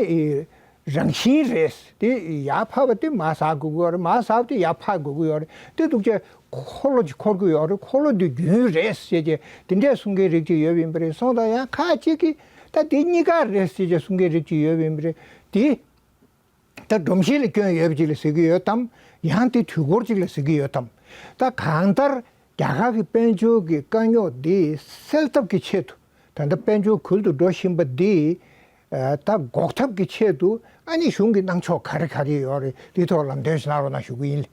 རང་བཞིན་རེད། དེ་ཡར་འཕར་བ་དེ་མར་ཟག་དགོས་ཀྱི་ཡོད་རེད། མར་ཟག་པ་དེ་ཡར་འཕར་དགོས་ཀྱི་ཡོད་རེད། དེ་འདུག་ཅེས་འཁོར་ལོ་ཅིག་འཁོར་གྱི་ཡོད་རེད། འཁོར་ལོ་འདི་རྒྱུན་རེད་ཟེར་ཅེས་དེ་འདྲས་གསུང་མཁན་རིགས་ཅིག་ཡོད་པ་ཡིན་པ་རེད། སོང་ཙང་ཡང་ཁ་ཅིག་གིས་ད་དེ་གཉིས་ཀ་རེད་ཟེར་ཅེས་གསུང་མཁན་རིགས་ཅིག་ཡོད་པ་ཡིན་པ་རེད། དེ་ད་སྒྲོམ་གཞི་ལ་སྐྱོན་ཡོད་པ་ཅིག་ལ་ཟེར་གྱི་ཡོད་དམ། ཡང་དེ་དུས་འཁོར་ཅིག་ལ་ཟེར་གྱི་ཡོད་དམ། ད་གང་ལྟར་རྒྱ་གར་གྱི་དཔལ་འབྱོར་གྱི་དཀའ་རྙོག་འདི་སེལ་ཐབས་ཀྱི་ཆེད་དུ་ད་ལྟ་དཔལ་འབྱོར་གུད་དུ་འགྲོ་བཞིན་པ་འདི། ཨ། ད་འགོག་ཐབས་ཀྱི་ཆེད་དུ་ཨ་ནི་གཞུང་གི་གནང་ཕྱོགས་ག་རེ་ག་རེ་ཡོད་རེད། འདི་ཐོག་ལམ་སྟོན་ཞིག་གནང་རོགས་གནང་ཞུ་གི་ཡིན།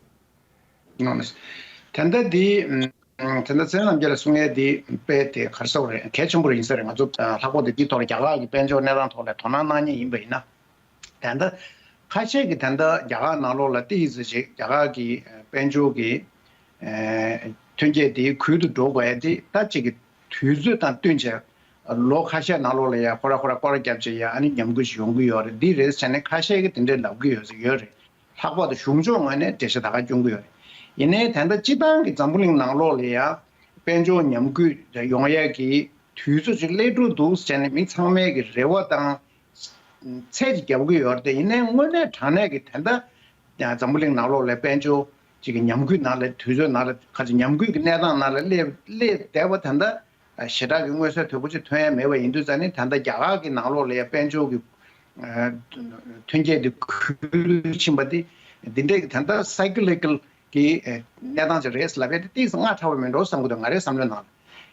ད་ལྟ་འདི་ད་ལྟ་ཚེ་རིང་རྣམ་རྒྱལ་ལ་གསུང་ཡས་འདི་དཔེ་དེ་ག་རེ་ཟེར་དགོས་རེད། གལ་ཆེན་པོ་རེད་ཡིན་ས་རེད། ང་ཚོ་ལྷག་པར་དུ་འདི་ཐོག་ལ་རྒྱ་གར་གྱི་དཔལ་འབྱོར་གནས་སྟངས་ཐོག་ལ་དོ་སྣང་གནང་མཁན་ཡིན་པ་ཡིན་ན། ད་ལྟ་ཁ་ཤས་ཀྱིས་ད་ལྟ་རྒྱ་གར་ནང་ལོགས་ལ་ཏོག་ཙམ་ཅིག་རྒྱ་གར་གྱི་དཔལ་འབྱོར་གྱི་ཐོན་སྐྱེད་དེ་གུད་དུ་འགྲོ་དགོས་ཡ་དེ་ད་ཅིག་གི་དུས་ཚོད་དང་བསྟུན་བྱས་ལོ་ཁ་ཤས་ནང་ལོགས་ལ་ཡ་ཁོ་ར་ཁོ་ར་སྐོར་ར་བརྒྱབ་བྱས་ཡ་ཨ་ནི་ཉམས་རྒུད་ཅིག་ཡོང་གི་ཡོད་རེད། འདི་རེད་ཟེར་ནས་ཁ་ཤས་ཀྱིས་དེ་འདྲས་ལབ་ཀྱི་ཡོད་ཡོད་རེད། ལྷག་པར་དུ་གཞུང་ཕྱོགས་ངོས་ནས་འགྲེལ་བཤད་ད་ག་སྐྱོན་གྱི་ཡོད་རེད། ཡིན་ནའི་ད་ལྟ་སྤྱི་བཏང་གི་འཛམ་བུ་གླིང་ནང་ལོགས་ལ་ཡ་དཔལ་འབྱོར་ཉམས་རྒུད་ཡོང་ཡ་གི་དུས་ཚོད་ཅིག་སླེབས་འགྲོ་འདུག་ཟེར་ནས་མི་ཚང་མས་ཀྱི་རེ་བ་དང་ཚད་ཅིག་རྒྱབ་ཀྱི་ཡོད་རེད། དེ་ཡིན་ནའི་དངོས་གནས་དྲང་གནས་ཀྱི་ད་ལྟ་འཛམ་བུ་གླིང་ནང་ལོགས་ལ་དཔལ་འབྱོར་ཅིག་གི་ཉམས་རྒུད་ནང་ལ་དུས་ཚོད་ནང་ལ་ཁ་ཅིག་ཉམས་རྒུད་ཀྱི་གནས་སྟངས་ནང་ལ་སླེབས་སླེབས་བསྡད་པ་ད་ལྟ་ཞེ་དྲག་གི་མངོན་གསལ་དོད་པོ་ཅིག་ཐོན་ཡ་མེད་པ་ཡིན་དུས་ཙང་ནི་ད་ལྟ་རྒྱ་གར་གྱི་ནང་ལོགས་ལ་ཡ་དཔལ་འབྱོར་གྱི་ཐོན་སྐྱེད་དེ་ཁུལ་ཕྱིན་པ་དེ་འདི་འདྲའི་གི་ད་ལྟ་cyclical་གི་གནས་སྟངས་ཅིག་རེད་ལབ་ཡ་དེ་ཏོག་ཙམ་སྔ་དྲགས་པ་མིན་འགྲོ་བསམ་གྱི་འདུག་ང་རའི་བསམ་བློའི་ནང་ལ།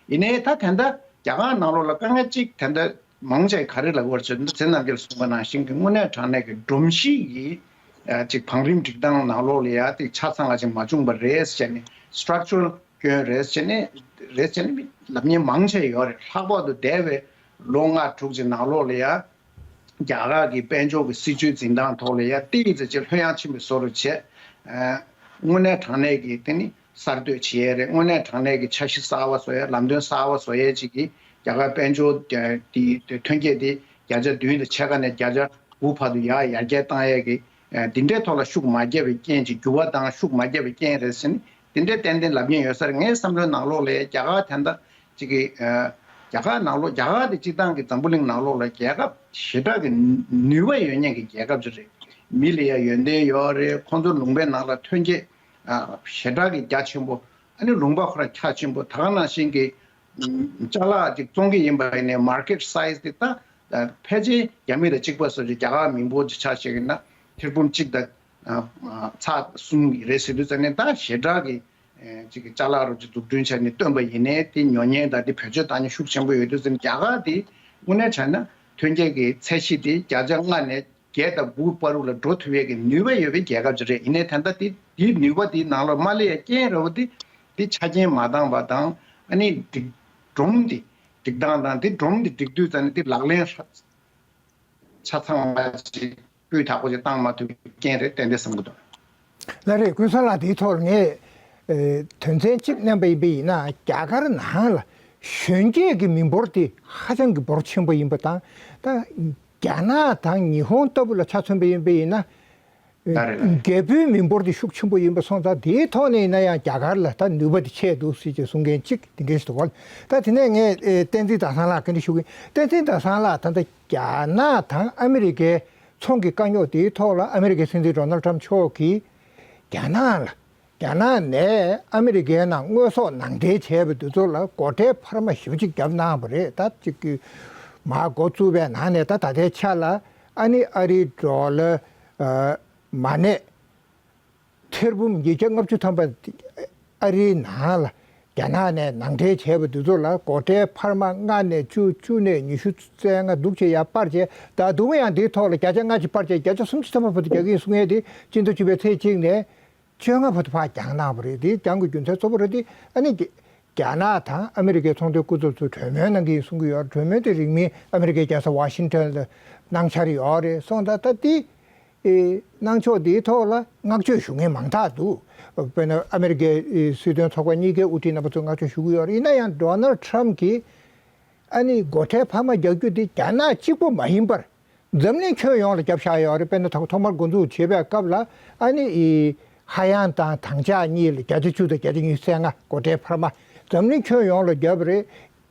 ཡིན་ནའི་ད་ད་ལྟ་རྒྱ་གར་ནང་ལོགས་ལ་དཀའ་ངལ་གཅིག་ད་ལྟ་མང་ཆེ་ག་རེ་ལབ་དགོས་རེད་ཟེར་ན། ཚེ་རིང་རྣམ་རྒྱལ་གསུངས་པ་ནང་བཞིན་གྱི་དངོས་གནས་དྲང་གནས་ཀྱི་སྒྲོམ་གཞི་ཡི་ཅིག་བང་རིམ་སྒྲིག་སྟངས་ནང་ལོགས་ལ་ཡ་དེ་ཆ་ཚང་བ་ཅིག་མ་བྱུང་བ་རེད་ཟེར་ནས་structural་སྐྱོན་རེད་ཟེར་ནས་རེད་ཟེར་ནས་ལབ་མཁན་མང་ཆེ་ཡོད་རེད། ལྷག་པར་དུ་འདས་པའི་ལོ་ལྔ་དྲུག་ཅིག་ནང་ལོགས་ལ་ཡ་རྒྱ་གར་གྱི་དཔལ་འབྱོར་གྱི་སྲིད་ཇུས་འཛིན་སྟངས་ཐོག་ལ་ཡ་ཏོག་ཙམ་ཅིག་ལྷོད་ཡངས་ཕྱིན་པའི་བཟོ་འདྲ་བྱས། དངོས་གནས་དྲང་གནས་ཀྱི་དེ་ནི་གསར་གཏོད་བྱེད་ཡས་རེད། དངོས་གནས་དྲང་གནས་ཀྱི་འཆར་གཞི་གསར་བ་བཟོ་ཡས། ལམ་སྟོན་གསར་བ་བཟོ་ཡས་ཅིག་གིས་རྒྱ་གར་དཔལ་འབྱོར་དེ་ཐོན་སྐྱེད་དེ་བརྒྱ་ཆ་བདུན་དང་ཕྱེད་ཀ་ནས་བརྒྱ་ཆ་དགུ་བར་དུ་ཡར་ཡར་རྒྱས་བཏང་ཡས་ཀྱི་འདི་འདྲའི་ཐོག་ལ་ཤུགས་མ་བརྒྱབ་པའི་རྐྱེན་གྱིས། འགྱུར་བ་བཏང་ཤུགས་མ་བརྒྱབ་པའི་རྐྱེན་རེད་ཟེར་ནས་འདི་འདྲའི་ཏན་ཏན་ལབ་མཁན་ཡོད་ས་རེད། ངའི་བསམ་བློའི་ནང་ལོགས་ལ་རྒྱ་གར་ད་ལྟ་ གཅིག་གི་ཨ་རྒྱ་གར་ནང་ལོགས། རྒྱ་གར་དེ་སྤྱིར་བཏང་གི་འཛམ་བུ་གླིང་ནང་ལོགས་ལ་རྒྱལ་ཁབ་ཞེ་དྲག་གི་ནུས་པ་ཡོད་མཁན་གྱི་རྒྱལ་ཁབ་ཅིག་རེད། མི་ལ་ཡང་ཡོན་ཏན་ཡོད་རེད། ཁོང་ཚོ་ལུང་པའི་ནང་ལ་ཐོན་སྐྱེད་ཨ་ཞེ་དྲག་གི་རྒྱ་ཆེན་པོ། ཨ་ནི་ལུང་པ་ཁོ་རང་རྒྱ་ཆེན་པོ། ད་ག་ནང་བཞིན་གྱི་ཨམ་ཅ་ལག་ཅིག་བཙོང་གི་ཡིན་པ་ཡིན་ནའི་market size དེ་ད་ཕལ་ཆེར་རྒྱ་མི་དང་གཅིག་པ་བཟོ་ཅིག་རྒྱ་གར་མི་འབོར་ཅིག་ཆ་བཞག་ཡིན་ན་ཐེར་འབུམ་གཅིག་དང་ཨ་ཨ་ཚེག་གསུམ་རེད་ཟེར་དུས་ཙ་ནས་ད་ཞེ་དྲག་གི་ཨེ་ཅིག་གི་ཅ་ལག་རོགས་ཀྱི་འཛུགས་སྐྲུན་བྱས་ནས་བཏོན་པ་ཡིན་ནའི་དེ་ཉོ་མཁན་དང་དེ་བེད་སྤྱོད་བཏང་མཁན་ཤུགས་ཆེན་པོ་ཡོད་དུས་ཙམ་རྒྱ་གར་དེ་དངོས་གནས་བྱས་ན་ཐོན་སྐྱེད་ཀྱི་ཚད་གཞི་དེ་བརྒྱ་ཆ་ལྔ་ནས་བརྒྱད་དང་དགུ་བར་དུ་ལ་འགྲོ་ཐུབ་ཡས་ཀྱི་ནུས་པ་ཡོད་པའི་རྒྱལ་ཁབ་ཅིག་རེད། ཡིན་ནའི་ད་ལྟ་དེ་དེའི་ནུས་པ་དེའི་ནང་ལ་མ་སླེབས་ཡས་རྐྱེན་རེད་བ། དེ་དེ་ཆ་རྐྱེན་མ་འདང་བ་དང་། ཨ་ནི་སྒྲིག་སྒྲོམ་དེ་སྒྲིག་སྟངས་དང་དེ་སྒྲོམ་དེ་སྒྲིག་དུས་ཙམ་ནས་དེ་ལག་ལེན་ཆ་ཚང་བ་ཞིག་སྤུས་དག་པོ་ཞིག་བཏང་མ་ཐུབ་པའི་རྐྱེན་རེད་ཏན་ཏན་བསམ་གྱི་འདུག་ལགས་རེད། ཀུན་བཟང་ལགས། དེའི་ཐོག་ལ་ངས་ཨེ་དོན་ཚན་གཅིག་བསྣན་པ་ཡིན་པ་ཡིན་ན། རྒྱ་གར་ནང་ལ་གཞོན་སྐྱེས་ཀྱི་མི་འབོར་དེ་ཧ་ཅང་གི་འབོར་ཆེན་པོ་ཡིན་པ་དང་། ད་རྒྱ་ནག་དང་ཉི་ཧོང་ལྟ་བུ་ལ་ཆ་མཚོན་པ་ཡིན་པ་ཡིན་ན། ལགས་རེད། ལགས་རེད། རྒད་པོའི་མི་འབོར་དེ་ཤུགས་ཆེན་པོ་ཡིན་པ་སོང་ཙང་། དེའི་ཐོག་ནས་ཡིན་ན་ཡང་རྒྱ་གར་ལ་ད་ནུས་པ་དེ་ཆེ་འདུག་ཟེར་གྱི་གསུང་མཁན་གཅིག་དེ་འདྲ་ཞིག་འདུག་བ། ད་དེ་ནས་ངས་ཨེ་བསྟན་འཛིན་ཟླ་བཟང་ལགས་བཀའ་འདྲི་ཞུ་གི་ཡིན། བསྟན་འཛིན་ཟླ་བཟང་ལགས། ད་ལྟ་རྒྱ་ནག་དང་ཨ་མི་རི་ཀའི་ཚོང་གི་དཀའ་རྙོག་དེའི་ཐོག་ལ་ཨ་མི་རི་ཀའི་སྲིད་འཛིན་ཌོ་ནལ་ཊམ་མཆོག་གིས་རྒྱ་ནག་ལ། རྒྱ་ནག་ནས་ཨ་མི་རི་ཀའི་ནང་དངོས་ཟོག་ནང་འདྲེན་བྱས་པ་དེ་ཚོ་ལ་སྒོ་ཁྲལ་འཕར་མ་ཞེ་པོ་ཅིག་བརྒྱབ་གནང་བ་རེད། ད་ཅིག་གི་མར་འགོ་བཙུགས་པའི་ནང་ནས་ད་ད་ལྟའི་ཆ་ལ་ཨ་ནི་ཨ་རིའི་ཌོ་ལར་ཨ་མ་གནས་ཐེར་འབུམ་ཉིས་བརྒྱ་ལྔ་བཅུ་ཐམ་པ་ཨ་རིའི་ནང་ལ་རྒྱ་ནག་ནས་ནང་འདྲེན་བྱས་པ་དེ་ཚོ་ལ་སྒོ་ཁྲལ་འཕར་མ་ལྔ་ནས་བཅུ། བཅུ་ནས་ཉི་ཤུ་རྩ་ལྔ་འདུག་བྱས་ཡར་སྤར་བྱས། ད་དུང་ཡང་དེའི་ཐོག་ལ་བརྒྱ་ཆ་ལྔ་ཅིག་སྤར་བྱས་བརྒྱ་ཆ་སུམ་ཅུ་ཐམ་པ་བར་དུ་རྒྱག་གི་ཡིན་གསུང་ཡས་དེ་སྤྱི་ཟླ་བཅུ་པའི་ཚེས་གཅིག་ནས་བཅོ་ལྔ་བར་དུ་ཕར་བརྒྱངས་གནང་བ་རེད། དེ་བརྒྱངས་དགོས་རྒྱུ་མཚན་གཙོ་བོ་རེད་དེ། ཨ་ནི་རྒྱ་རྒྱ་ནག་དང་ཨ་མི་རི་ཀའི་ཚོང་དོན་སྐུ་ཚབ་ཚོས་གྲོས་མོལ་གནང་གི་ཡིན་གསུང་གི་ཡོད། གྲོས་མོལ་དེ་རིང་མིན་ཨ་མི་རི་ཀའི་རྒྱལ་ས་ཝ་ཤིང་ཊོན་ལ་གནང་འཆར་ཡོད་རེད་སོང་ཙང་། ད་དེ་ཨེ་གནང་ཕྱོགས་དེའི་ཐོག་ལ་བསྔགས་བརྗོད་ཞུ་མཁན་མང་དག་འདུག་དཔེར་ན་ཨ་མི་རི་ཀའི་ཨེ་སྲིད་དོན་ཚོགས་པ་གཉིས་ཀའི་དབུ་ཁྲིད་རྣམ་པ་ཚོས་བསྔགས་བརྗོད་ཞུ་གི་ཡོད་རེད། ཡིན་ན་ཡང་ཌོ་ནལ་ཊམ་གྱིས་ཨ་ནི་སྒོ་ཁྲལ་འཕར་མ་རྒྱག་རྒྱུ་དེ་རྒྱ་ནག་གཅིག་པོ་མ་ཡིན་པར། འཛམ་གླིང་ཁྱོན་ཡོངས་ལ་བརྒྱབ་བཞག་ཡོད་རེད། དཔེར་ན་ད་ཐོག་མར་འགོ་འཛུགས་བྱེད་པའི་སྐབས་ལ་ཨ་ནི་ཨི་ཧ་ཡང་དང་དྭངས་ལྕགས་གཉིས་ལ་བརྒྱ་ཆ་བཅུ་དང་བརྒྱ་ཆ་ཉི་ཤུ་རྩ་ལྔ་སྒོ་ཁྲལ་འཕར་མ་འཛམ་གླིང་ཁྱོན་ཡོངས་ལ་བརྒྱབ་པ་རེད།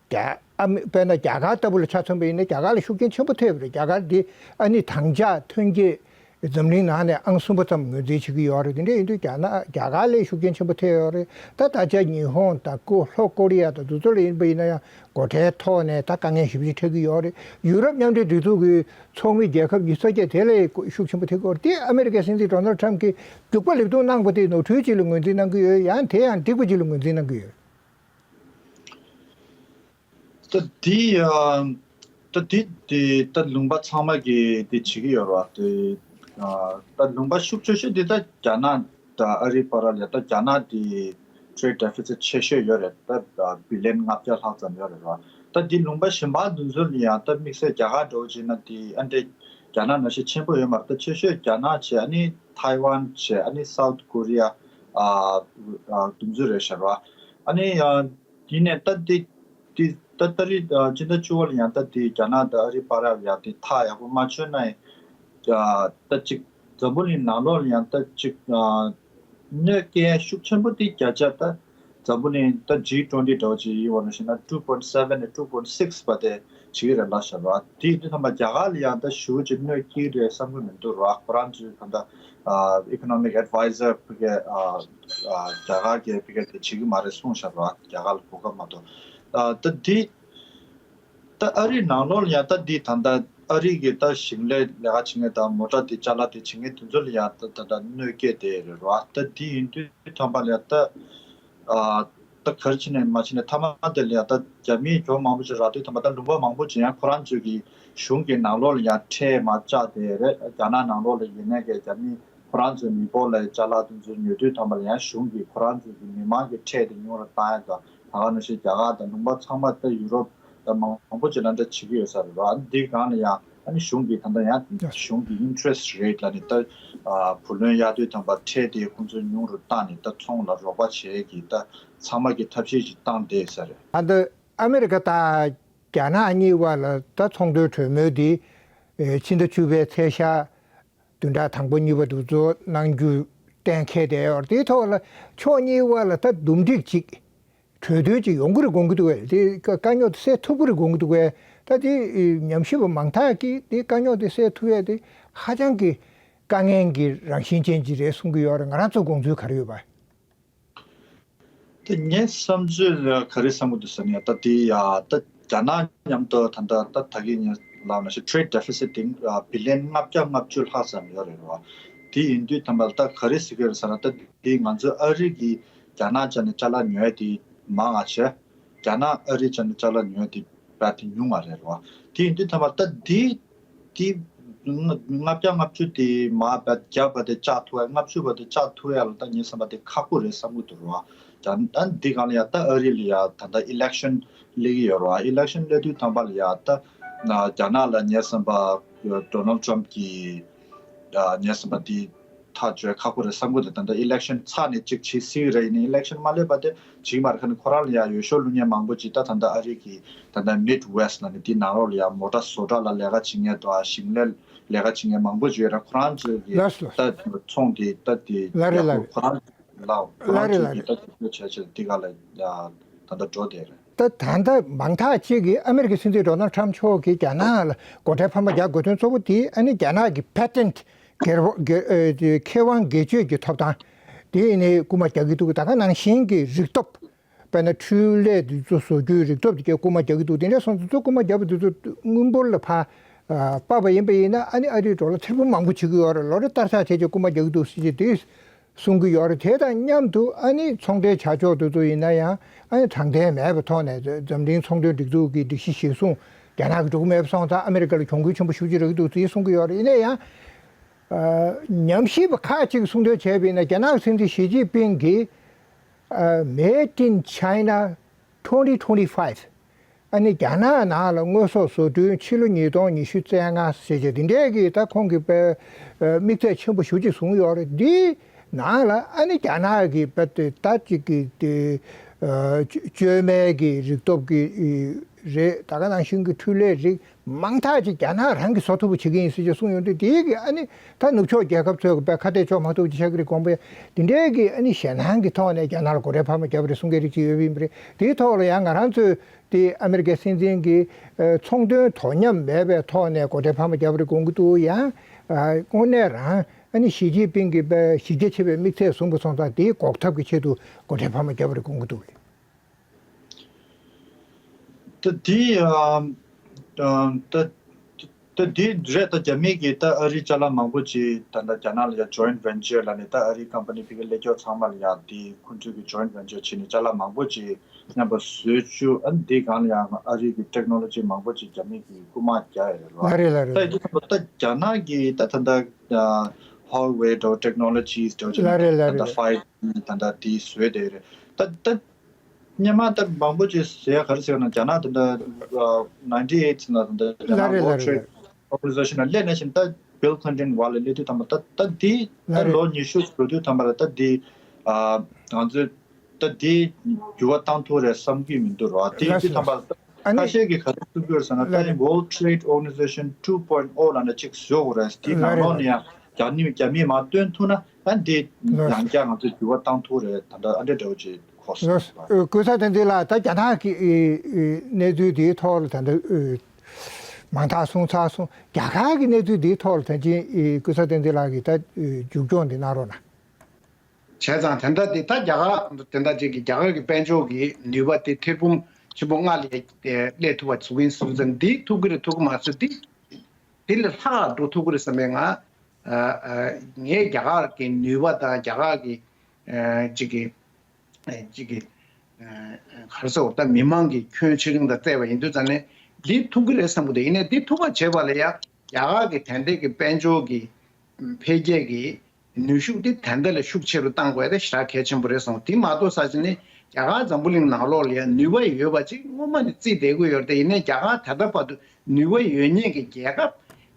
རྒྱ་ཨ་མི་དཔེར་ན་རྒྱ་གར་ལྟ་བུ་ལ་ཆ་མཚོན་པ་ཡིན་ན་རྒྱ་གར་ལ་ཤུགས་རྐྱེན་ཆེན་པོ་ཐེབས་པ་རེད། རྒྱ་གར་འདི་ཨ་ནི་དྭངས་ལྕགས་ཐོན་སྐྱེད་འཛམ་གླིང་ནང་ནས་ཨང་གསུམ་པ་ཙམ་ངོས་འཛིན་བྱེད་ཀྱི་ཡོད་རེད། དེ་འདྲ་ཡིན་དུས་རྒྱ་ནག་རྒྱ་གར་ལ་ཤུགས་རྐྱེན་ཆེན་པོ་ཐེབས་ཡོད་རེད། ད་ད་ཆ་ཉི་ཧོང་དང་ཀོ་ལྷོ་ཀོ་རི་ཡ་དང་དེ་ཚོ་ལ་ཡིན་པ་ཡིན་ན་ཡང་། སྒོ་ཁྲལ་ཐོག་ནས་ད་དཀའ་ངལ་ཞེ་པོ་ཅིག་འཕྲད་ཀྱི་ཡོད་རེད། ཡུ་རོབ་མཉམ་འབྲེལ་སྒྲིག་འཛུགས་ཀྱི་ཚོགས་མི་རྒྱལ་ཁབ་ཉི་ཤུ་རྩ་བརྒྱད་དེ་ལ་ཤུགས་ཆེན་པོ་ཐེབས་ཀྱི་ཡོད་རེད། དེ་ཨ་མི་རི་ཀའི་སྲིད་འཛིན་ཌོ་ནལ་ཊམ་གྱིས་རྒྱུག་པ་ལེབ་རྡུང་གནང་པ་དེ་ནོར་འཁྲུལ་ཅིག་ལ་ངོས་འཛིན་གནང་གི་ཡོད། ཡང་དེ་ཡང་འགྲིག་པ་ཅིག་ལ་ངོས་འཛིན་གནང་གི་ཡོད། ད་དེ་ཡང་ད་དེ་དེ་ད་ལུང་པ་ཚང་མ་གིས་དེ་བྱེད་ཀྱི་ཡོད་རེད་བ། དེ་ད་ལུང་པ་ཤུགས་ཆེ་ཤོས་དེ་ད་རྒྱ་ནག་དང་ཨ་རིའི་བར་ལ་ད་རྒྱ་ནག་དེ་trade deficit་ཆེ་ཤོས་ཡོད་རེད། ད་billion་ལྔ་བརྒྱ་ལྷག་ཙམ་ཡོད་རེད་བ། ད་དེ་ལུང་པ་གཞན་པ་དེ་ཚོ་ལ་ཡང་ད་དམིགས་བསལ་རྒྱ་གར་འདྲ་བོ་བྱས་ན་དེ་ཨ་འདྲའི་རྒྱ་ནག་ནང་བཞིན་ཆེན་པོ་ཡོད་མ་རེད། ད་ཆེ་ཤོས་རྒྱ་ནག་བྱས། ཨ་ནི་ཐའེ་ཝན་བྱས། ཨ་ནི་South Korea་ཨ་ཨ་དེ་ཚོ་རེད་ཤག་བ། ཨ་ནི་ཡང་དེ་ནས་ད་དེ་དེ་ད་ད་རེས་ཨ་སྤྱི་ཟླ་བཅུ་པ་ལ་ཡང་ད་དེ་རྒྱ་ནག་དང་ཨ་རིའི་བར་ལ་ཡང་དེ་ཐག་ཡག་པོ་མ་ཆོད་ན་ཡང་། ཨ་ད་ཅིག་འཛམ་བུ་གླིང་ནང་ལོགས་ལ་ཡང་ད་ཅིག་ཨ་གནོད་སྐྱེལ་ཤུགས་ཆེན་པོ་དེ་བརྒྱ་ཆ་ད་འཛམ་བུ་གླིང་ད་G twenty་འདྲ་བོ་ཅིག་ཡིན་པ་ནང་བཞིན་ན་two point seven་ནས་two point six་བར་དེ་བྱེད་ཀྱི་རེད་ལབ་བཞག་པ། དེ་ཡིན་དུས་ཙམ་པ་རྒྱ་གར་ལ་ཡང་ད་ཞེ་པོ་ཅིག་གནོད་སྐྱེལ་རེད་བསམ་གྱི་མི་འདུག་ར། ཁོ་རང་ཚོའི་ད་ལྟ་ཨ་economic adviser་ཕ་གི་ཨ་ཨ་རྒྱ་གར་གྱི་ཕ་གི་དེ་བྱེད་ཀྱི་མ་རེད་གསུངས་བཞག་པ། རྒྱ་གར་ལ་གོ་སྐབས་མ་གཏོགས། ཨ་ད་དེ་ད་ཨ་རིའི་ནང་ལོགས་ལ་ཡང་ད་འདི་ད་ལྟ་ཨ་རི་གི་ད་ཞིང་ལས་ལས་ཀ་བྱེད་མཁན་དང་མོ་ཊ་དེ་ཅ་ལག་དེ་བྱེད་མཁན་དེ་ཚོ་ལ་ཡང་ད་ད་ལྟ་གནོད་སྐྱེལ་དེ་རེད་ར། ད་འདི་ཡིན་དུས་ཐམ་པ་ལ་ཡང་ད་ཨ་ད་ག་རེ་བྱས་ནས་མ་བྱས་ནས་མཐའ་མ་དེ་ལ་ཡང་ད་རྒྱ་མིས་གྱོང་མང་པོ་ཅིག་རག་དུས་ཐམ་པ་ད་ལུང་པ་མང་པོ་ཅིག་ཡང་ཁོ་རང་ཚོའི་གི་གཞུང་གི་ནང་ལོགས་ལ་ཡང་ཁྲལ་མར་བཅག་དེ་རེད། རྒྱ་ནག་ནང་ལོགས་ལ་ཡིན་ནའི་གི་རྒྱ་མིས་ཁོ་རང་ཚོའི་མི་འབོར་ལ་ཅ་ལག་དེ་ཚོ་ཉོ་དུས་ཐམ་པ་ལ་ཡང་གཞུང་གིས་ཁོ་རང་ཚོའི་གི་མི་མང་གི་ཁྲལ་དེ་ཉུང་རུ་བཏང་ཡ་དང་། ད་ག་ནང་བཞིན་རྒྱ་གར་དང་ལུང་པ་ཚང་མ་ད་ཡུ་རོབ་ད་མང་པོ་ཅིག་ལ་འདྲ་བྱེད་ཀྱི་ཡོད་ས་རེད་བ། འདི་སྒང་ལ་ཡང་ཨ་ནི་གཞུང་གིས་ད་ལྟ་ཡང་གཞུང་གི་interest rate་ལ་ནི་ད་ཨ་བུ་ལོན་གཡར་དུས་ཐམ་པ་ཁྲལ་དེ་ཁོང་ཚོས་ཉུང་རུ་བཏང་ནས་ད་ཚོང་ལ་རོགས་པ་བྱེད་ཀྱི་ད་ཚང་མ་གི་ཐབས་ཤེས་ཅིག་བཏང་བསྡད་ས་རེད། ད་ལྟ་ཨ་མི་རི་ཀ་དང་རྒྱ་ནག་གཉིས་བར་ལ་ད་ཚོང་དོན་གྲོས་མོལ་འདི་ཨེ་ཕྱི་ཟླ་བཅུ་པའི་ཚེས་ཤར་བདུན་ཕྲག་དང་པོ་གཉིས་པ་དེ་ཚོ་གནང་རྒྱུ་གཏན་འཁེལ་བསྡད་ཡོད་རེད། དེའི་ཐོག་ལ་ཕྱོགས་གཉིས་བར་ལ་ད་འདུམ་འགྲིག་ཅིག་གྲོས་མཐུན་ཅིག་ཡོང་གི་རེད་དགོངས་ཀྱི་འདུག་གས། དེ་དཀའ་དཀའ་རྙོག་དེ་སེལ་ཐུབ་ཀྱི་རེད་དགོངས་ཀྱི་འདུག་གས། ད་དེ་ཉམས་ཞིབ་པ་མང་དག་གིས་དེ་དཀའ་རྙོག་དེ་སེལ་ཐུབ་ཡས་དེ་ཧ་ཅང་གི་དཀའ་ངལ་གྱི་རང་བཞིན་ཅན་ཅིག་རེད་གསུང་གི་ཡོད་རེད། ང་རང་ཚོ་དགོངས་ཚུལ་ག་རེ་ཡོད་པ། ད་ངའི་བསམ་ཚུལ་ལ་ག་རེ་བསམ་གྱི་འདུག་ཟེར་ན། ད་དེ་ཡ་ད་རྒྱ་ནག་མཉམ་དུ་ད་ལྟ་ད་ད་གིན་ངས་ལབ་ན་ཤི་ཊེ་རེ་ཌི་ཌེ་ཕི་སིཊ་དེ་བི་ལི་ཡན་ལྔ་བརྒྱ་ལྔ་བཅུ་ལྷག་ཙམ་ཡོད་རེད་བ། དེ་ཡིན་དུས་ད་ལྟ་ད་ག་རེ་ཟེར་གྱི་རེད་ཟེར་ན། ད་དེ་ང་ཚོ་ཨ་རི་གིས་རྒྱ་ནག་ཅག་ནས་ཅ་ལག་ཉོ་ཡ་དེ་མང་ང་བྱས། རྒྱ་ནག་ཨ་རི་ཅག་ནས་ཅ་ལག་ཉོ་ཡ་དེ་བས་དེ་ཉུང་ང་རེད་བ། དེ་ཡིན་དུས་ད་ལྟ་དེ་དེ་ལྔ་བརྒྱ་ལྔ་བཅུ་དེ་མར་བརྒྱབ་པ་དེ་བཅག་ཐུབ་ཡ། ལྔ་བཅུ་བ་དེ་བཅག་ཐུབ་ཡ་ལ་ད་ངས་བསམ་པ་དེ་ཁག་པོ་རེད་བསམ་གྱི་འདུག་ར། ད་འདི་སྒང་ལ་ཡ་ད་ཨ་རི་ལ་ཡ་ད་ལྟ་ཨི་ལེག་ཤན་སླེབས་ཀྱི་ཡོད་ར། ཨི་ལེག་ཤན་སླེབས་དུས་ཙམ་པ་ལ་ཡ་ད་རྒྱ་ནག་ལ་ངས་བསམ་པ་ཌོ་ནལ་ཌི་ཊརམ་ཕི་གི་ངས་བསམ་པ་དེ་ཐག་གཅོད་ཁག་པོ་རེད་བསམ་གྱི་འདུག་ད་ལྟ་ཨི་ལེག་ཤན་ཚར་ནས་གཅིག་བྱེད་སྲིད་ཀྱི་རེད། ཡིན་ནའི་ཨི་ལེག་ཤན་མ་སླེབས་པ་དེ་བྱེད་ཀྱི་མ་རེད། ཁ་ནས་ཁོ་རང་ལ་ཡ་འོས་ཤོག་བླུག་མཁན་མང་པོ་ཅིག་ད་ད་ལྟ་ཨ་རི་གི་ད་ལྟ་མིད་ཝེ་སི་ཊི་ལབ་ནས་དེའི་ནང་ལོགས་ལ་ཡ་མོ་ཊ་བཟོ་གྲྭ་ལ་ལས་ཀ་བྱེད་མཁན་དང་ཞིང་ལས་ལས་ཀ་བྱེད་མཁན་མང་པོ་ཅིག་ཡོད་ར། ཁོ་རང་ཚོས་ཀྱི་ལགས་སོ། ད་ཚོང་དེ་ད་དེ་ལགས་རེད་ལགས་རེད། ཁོ་རང་ལ་ཁོ་ལགས་རང་རེད་ཚོས་ལགས་ཀྱི་རེད། ད་དེ་ཚོ་བྱས་བྱས་དེ་ག་ལ་ཡ་ད་ལྟ་འགྲོ་བསྡད་རེད། ད་ད་ལྟ་མང་དག་ཅིག་གིས་ཨ་མེ་རི་ཀའི་སྲིད་འཛིན་ཌོ་ནལ་ཌི་ཊརམ་ཕི་མཆོག་གིས་རྒྱ་ནག་ལ་སྒོ་ཁྲལ་འཕར་མ་རྒྱག་དགོས་དོན་གཙོ་བོ་དེ་ཨ་ནི་རྒྱ་ནག་གི་པེ་ཊེན་ཊི་སྒེར་པོ་སྒེར་ཨེ་ཁེ་དབང་སྒེར་གཅོད་ཀྱི་ཐོབ་ཐང་དེ་ནི་རྐུན་མ་རྒྱག་གི་འདུག་ད་ག་ནང་བཞིན་གྱི་རིག་སྟོབས། དཔེར་ན་འཕྲུལ་ལས་འདི་ཚོ་བཟོ་རྒྱུའི་རིག་སྟོབས་དེ་གའི་རྐུན་མ་རྒྱག་གི་འདུག་དེ་འདྲ་སོང་ཙང་ཚོ་རྐུན་མ་རྒྱག་པ་འདི་ཚོ་དངུལ་འབོར་ལ་ཕར་ཨ་དཔག་པ་ཡིན་པ་ཡིན་ན་ཨ་ནི་ཨ་རིའི་འགྲོ་ལ་ཐེར་འབུམ་མང་པོ་བྱེད་ཀྱི་ཡོད་རེད། ལོ་རེ་སྟར་ཆག་བྱས་བྱས་རྐུན་མ་རྒྱག་གི་འདུག་ཟེར་བྱས་དེ་གསུང་གི་ཡོད་རེད། དེ་དང་མཉམ་དུ་ཨ་ནི་ཚོང་འབྲེལ་བྱ་ཕྱོགས་དེ་ཚོ་ཡིན་ན་ཡང་ཨ་ནི་དྲང་བདེན་མེད་པའི་ཐོག་ནས་འཛམ་གླིང་ཚོང་དོན་སྒྲིག་འཛུགས་ཀྱི་སྒྲིག་གཞི་གཞིར་བཟུང་རྒྱ་ནག་གིས་འགྲོ་གི་མེད་པ་སོང་ཙང་ཨ་མེ་རི་ཀ་ལ་གྱོང་གུན་ཆེན་པོ་ཞེ་པོ་ཅིག་རག་གི་འདུག་ཅེས་གསུང་གི་ཡོད་རེད། ཡིན་ན་ཡང་ཨ་ཉམས་ཞིབ་པ་ཁག་ཅིག་གིས་གསུང་དོན་བྱས་པ་ཡིན་ན་རྒྱ་ནག་གི་སྲིད་འཛིན་ཞི་ཅིན་ཕིང་གིས་ཨ་Made in China twenty twenty-five ཨ་ནི་རྒྱ་ནག་ནང་ལ་དངོས་ཟོག་བཟོ་སྐྲུན་ཕྱི་ལོ་ཉིས་སྟོང་ཉི་ཤུ་རྩ་ལྔ་ཟེར་བྱས་དེ་འདྲའི་གི་ད་ཁོང་གིས་དཔེ་ཨ་དམིགས་ཚད་ཆེན་པོ་ཞེ་པོ་ཅིག་བཟུང་ཡོད་རེད། འདིའི་ནང་ལ་ཨ་ནི་རྒྱ་ནག་གི་དཔེ་དེ་ད་ཅིག་གི་དེ་ཨ་བཅོས་མའི་གི་རིག་སྟོབས་ཀྱི་རེད། ད་ག་ནང་བཞིན་གྱི་འཕྲུལ་ལས་རིགས་མང་དག་ཅིག་རྒྱ་ནག་རང་གིས་བཟོ་ཐུབ་པ་བྱེད་ཀྱི་ཡིན་ཟེར་ཅིག་གསུངས་ཡོང་དུས། དེའི་གི་ཨ་ནི་ད་ནུབ་ཕྱོགས་རྒྱལ་ཁབ་ཚོས་གི་དཔེ་ཁ་གཏད་གཅོག་མ་ཐུབ་ཅིག་ཆགས་ཀྱི་རེད། དགོངས་པ་དེ་འདྲའི་གི་ཨ་ནི་ཞེད་སྣང་གི་ཐོག་ནས་རྒྱ་ནག་ལ་སྒོ་ཁྲལ་འཕར་མ་བརྒྱབ་པ་རེད་གསུང་མཁན་རིགས་ཅིག་ཡོད་པ་ཡིན་པ་རེད། དེའི་ཐོག་ལ་ཡང་ང་རང་ཚོས་དེ་ཨ་མེ་རི་ཀའི་སྲིད་འཛིན་གྱིས་ཚོང་དོན་དོ་མཉམ་མེད་པའི་ཐོག་ནས་སྒོ་ཁྲལ་འཕར་མ་བརྒྱབ་པ་རེད་དགོངས་ཀྱི་འདུག་ཡང་དངོས་གནས་རང་ཨ་ནི་ཞི་ཅིན་ཕིང་གིས་དཔེ་གཞི་རྒྱ་ཆེ་བའི་དམིགས་ཚད་བཟུང་པ་སོང་ཙང་དེའི་འགོག་ཐབས་ཀྱི་ཆེད་དུ་སྒོ་ཁྲལ་འཕར་མ་བརྒྱབ་པ་རེད་དགོངས་ཀྱི་འདུག་ད་དེ་ཨ་ཨ་ད་ད་དེ་རེད། ད་རྒྱ་མི་གིས་ད་ཨ་རིའི་ཅ་ལག་མང་པོ་ཅིག་ད་ལྟ་རྒྱ་ནག་ལ་ཡ་ཇོ་ཡིན་ཝེན་ཅར་ལབ་ནས་ད་ཨ་རིའི་ཀམ་པ་ནི་ཕ་གིའི་སླེབས་ཕྱོགས་ཚང་མ་ལ་ཡ་དེ་ཁོང་ཚོས་ཀྱི་ཇོ་ཡིན་ཝེན་ཅར་བྱས་ནས་ཅ་ལག་མང་པོ་ཅིག་མཉམ་པོ་བཟོས་བཅུག་ཨ་ནི་དེ་སྒང་ལ་ཡང་ཨ་རིའི་གི་ཊེག་ནོ་ལོ་ཇི་མང་པོ་ཅིག་རྒྱ་མི་གིས་རྐུན་མ་རྒྱག་ཡ་རེད་ལ། ལགས་རེད་ལགས་ད་རེད། དེ་ད་རྒྱ་ནག་གིས་ད་ད་ལྟ་ཧྭ་ཝེ་འདྲ་ཊེག་ནོ་ལོ་ཇིས་འདྲ་ཅིག་ལགས་རེད་ལགས་ད་ལྟ་རེད། ཕའིབ་ཇི་ད་ལྟ་དེ་བཟོས་བསྡད་ཡོད་རེད། ད་ད་སྔོན་མ་ད་མང་པོ་ཅིག་ཟེར་ཡ་ག་རེ་ཟེར་ན་རྒྱ་ནག་ད་ལྟ་ནའིན་ཊི་ཨེཊ་ལ་ད་ལྟ་རྒྱ་ལགས་ནག་རེད་ཝརལ་ཊེ་རེཌ་ཨོར་ག་ནའི་ཟེ་ཤན་ལ་སླེབས་ནས་བཞིན་ད་བྷིལ་ཀླིན་ཊོན་བར་ལ་སླེབས་དུས་ཙམ་པ་ད་ད་དེ་ད་ལགས་རེད། ལོ་ཉི་ཤུ་འགྲོ་དུས་ཙམ་པ་ལ་ད་དེ་ང་ཚོས་ད་དེ་འགྱུར་བ་བཏང་ཐུབ་རེད་བསམ་གྱི་མི་འདུག་ར། དེ་ཡིན་དུས་ཙམ་པ་ལ་ད་ཁ་ཤས་ཀྱིས་ག་རེ་གསུང་གི་ཡོད་ཟེར་ན་ད་ནི་World Trade Organization two point oh ལབ་ནས་ཅིག་བཟོ་དགོས་རེད། དེའི་ནང་ལོགས་ནས་ཡང་རྒྱ་མི་རྒྱ་མིས་མར་བཏོན་ཐུབ་ན་ཨ་འདི་ཡང་བསྐྱར་ང་ཚོས་འགྱུར་བ་བཏང་ཐུབ་རེད། ད་ལྟ་ཨ་འདྲ་འདྲ་བོ་ཅིག་གོ་སོང་། ལགས་སོ། ཀུན་བཟང་བསྟན་འཛིན་ལགས། ད་རྒྱ་ནག་གི་གནས་ཚུལ་དེའི་ཐོག་ལ་ད་ལྟ་མང་ཐག་གསུངས་ཚར་སོང་། རྒྱ་གར་གྱི་གནས་ཚུལ་དེའི་ཐོག་ལ་ད་ཅི་ཀུན་བཟང་བསྟན་འཛིན་ལགས་ཀྱིས་ད་མཇུག་སྐྱོང་འདི་གནང་རོགས་གནང་། བྱས་ཙང་དེ་འདྲ་དེ་ད་རྒྱ་གར་དེ་འདྲ་ཅིག་གི་རྒྱ་གར་གྱི་དཔལ་འབྱོར་གྱི་ནུས་པ་དེ་ཐེར་འབུམ་ཆེན་པོ་ལྔ་ལ་སླེབས་ཐུབ་པ་བཟོ་གིན་སོང་ཙང་འདི་ཐུབ་ཀྱི་རེད་ཐུབ་ཀྱི་མ་རེད་འདི་དེ་ལས་ལྷག་འགྲོ་ཐུབ་ཀྱི་རེད་བསམ་པའི་ང་ངས་རྒྱ་གར་གྱི་ནུས་པ་དང་རྒྱ་གར་གྱི་ཅིག་གི་ཅིག་གི་ག་རེ་ཟེར་ད་མི་མང་གི་ཁྱོན་ཆེ་ཆུང་དང་བལྟས་པ་ཡིན་དུས་ཙང་ནས་འདི་ཐུབ་ཀྱི་རེད་བསམ་གྱི་འདུག་ཡིན་ནའི་འདི་ཐུབ་པ་བྱེད་པ་ལ་ཡ་རྒྱ་གར་གྱི་དེ་འདྲའི་གི་དཔལ་འབྱོར་གྱི་འཕེལ་རྒྱས་ཀྱི་ནུས་ཤུགས་དེ་ད་ལྟ་ལས་ཤུགས་ཆེ་རུ་བཏང་དགོས་དེ་ཞེ་དྲག་གལ་ཆེན་པོ་རེད་སོང་། དེ་མ་གཏོགས་ས་ཆ་ནི་རྒྱ་གར་འཛམ་བུ་གླིང་ནང་ལོགས་ལ་ཡང་ནུས་པ་ཡོད་པ་ཅིག་སྔོན་མ་ནས་བརྩིས་བསྡད་ཀྱི་ཡོད་རེད། ཡིན་ནའི་རྒྱ་གར་ད་ལྟ་བར་དུ་ནུས་པ་ཡོད་མཁན་གྱི་རྒྱལ་ཁབ་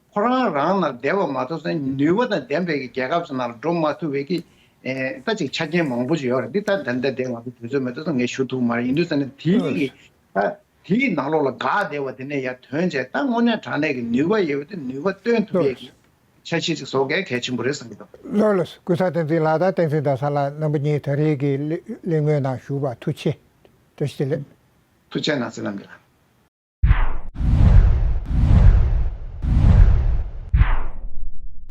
ཁོ་རང་རང་ནང་བསྡད་པ་མ་གཏོགས་ས་ནུས་པ་དང་ལྡན་པའི་གི་རྒྱལ་ཁབ་ཅིག་ནང་ལ་འགྲོ་མ་ཐུབ་པའི་གི་ད་ཅིག་ཆ་རྐྱེན་མང་པོ་ཅིག་ཡོད་རེད། འདི་ད་ད་ལྟ་བསྡད་ང་ཚོ་དུས་ཚོད་མེད་དུས་ངས་ཞུ་ཐུབ་མ་རེད། ཡིན་དུས་ས་ནི་དེའི་གི་ད་དེའི་ནང་ལོགས་ལ་འགག་བསྡད་པ་དེ་ནས་ཡར་ཐོན་བྱས་ད་དངོས་གནས་དྲང་གནས་ཀྱི་ནུས་པ་ཡོད་པ་དེ་ནུས་པ་སྟོན་ཐུབ་ཡས་ཀྱི་འཆར་གཞི་ཅིག་བཟོ་གལ་གལ་ཆེན་པོ་རེད་བསམ་གྱི་འདུག་ལགས་ལགས་སོ། ཀུན་བཟང་བསྟན་འཛིན་ལགས་དང་བསྟན་འཛིན་ཟླ་བཟང་ལགས་རྣམ་པ་གཉིས་ད་རེས་ཀྱི་གླེ་གླེང་མོལ་ནང་ཞུགས་པར་ཐུགས་རྗེ་ཆེ། བཀྲ་ཤིས་བདེ་ལེགས། ཐུགས་རྗེ་གནང་སྲིད་ལམ་འདི་ལ།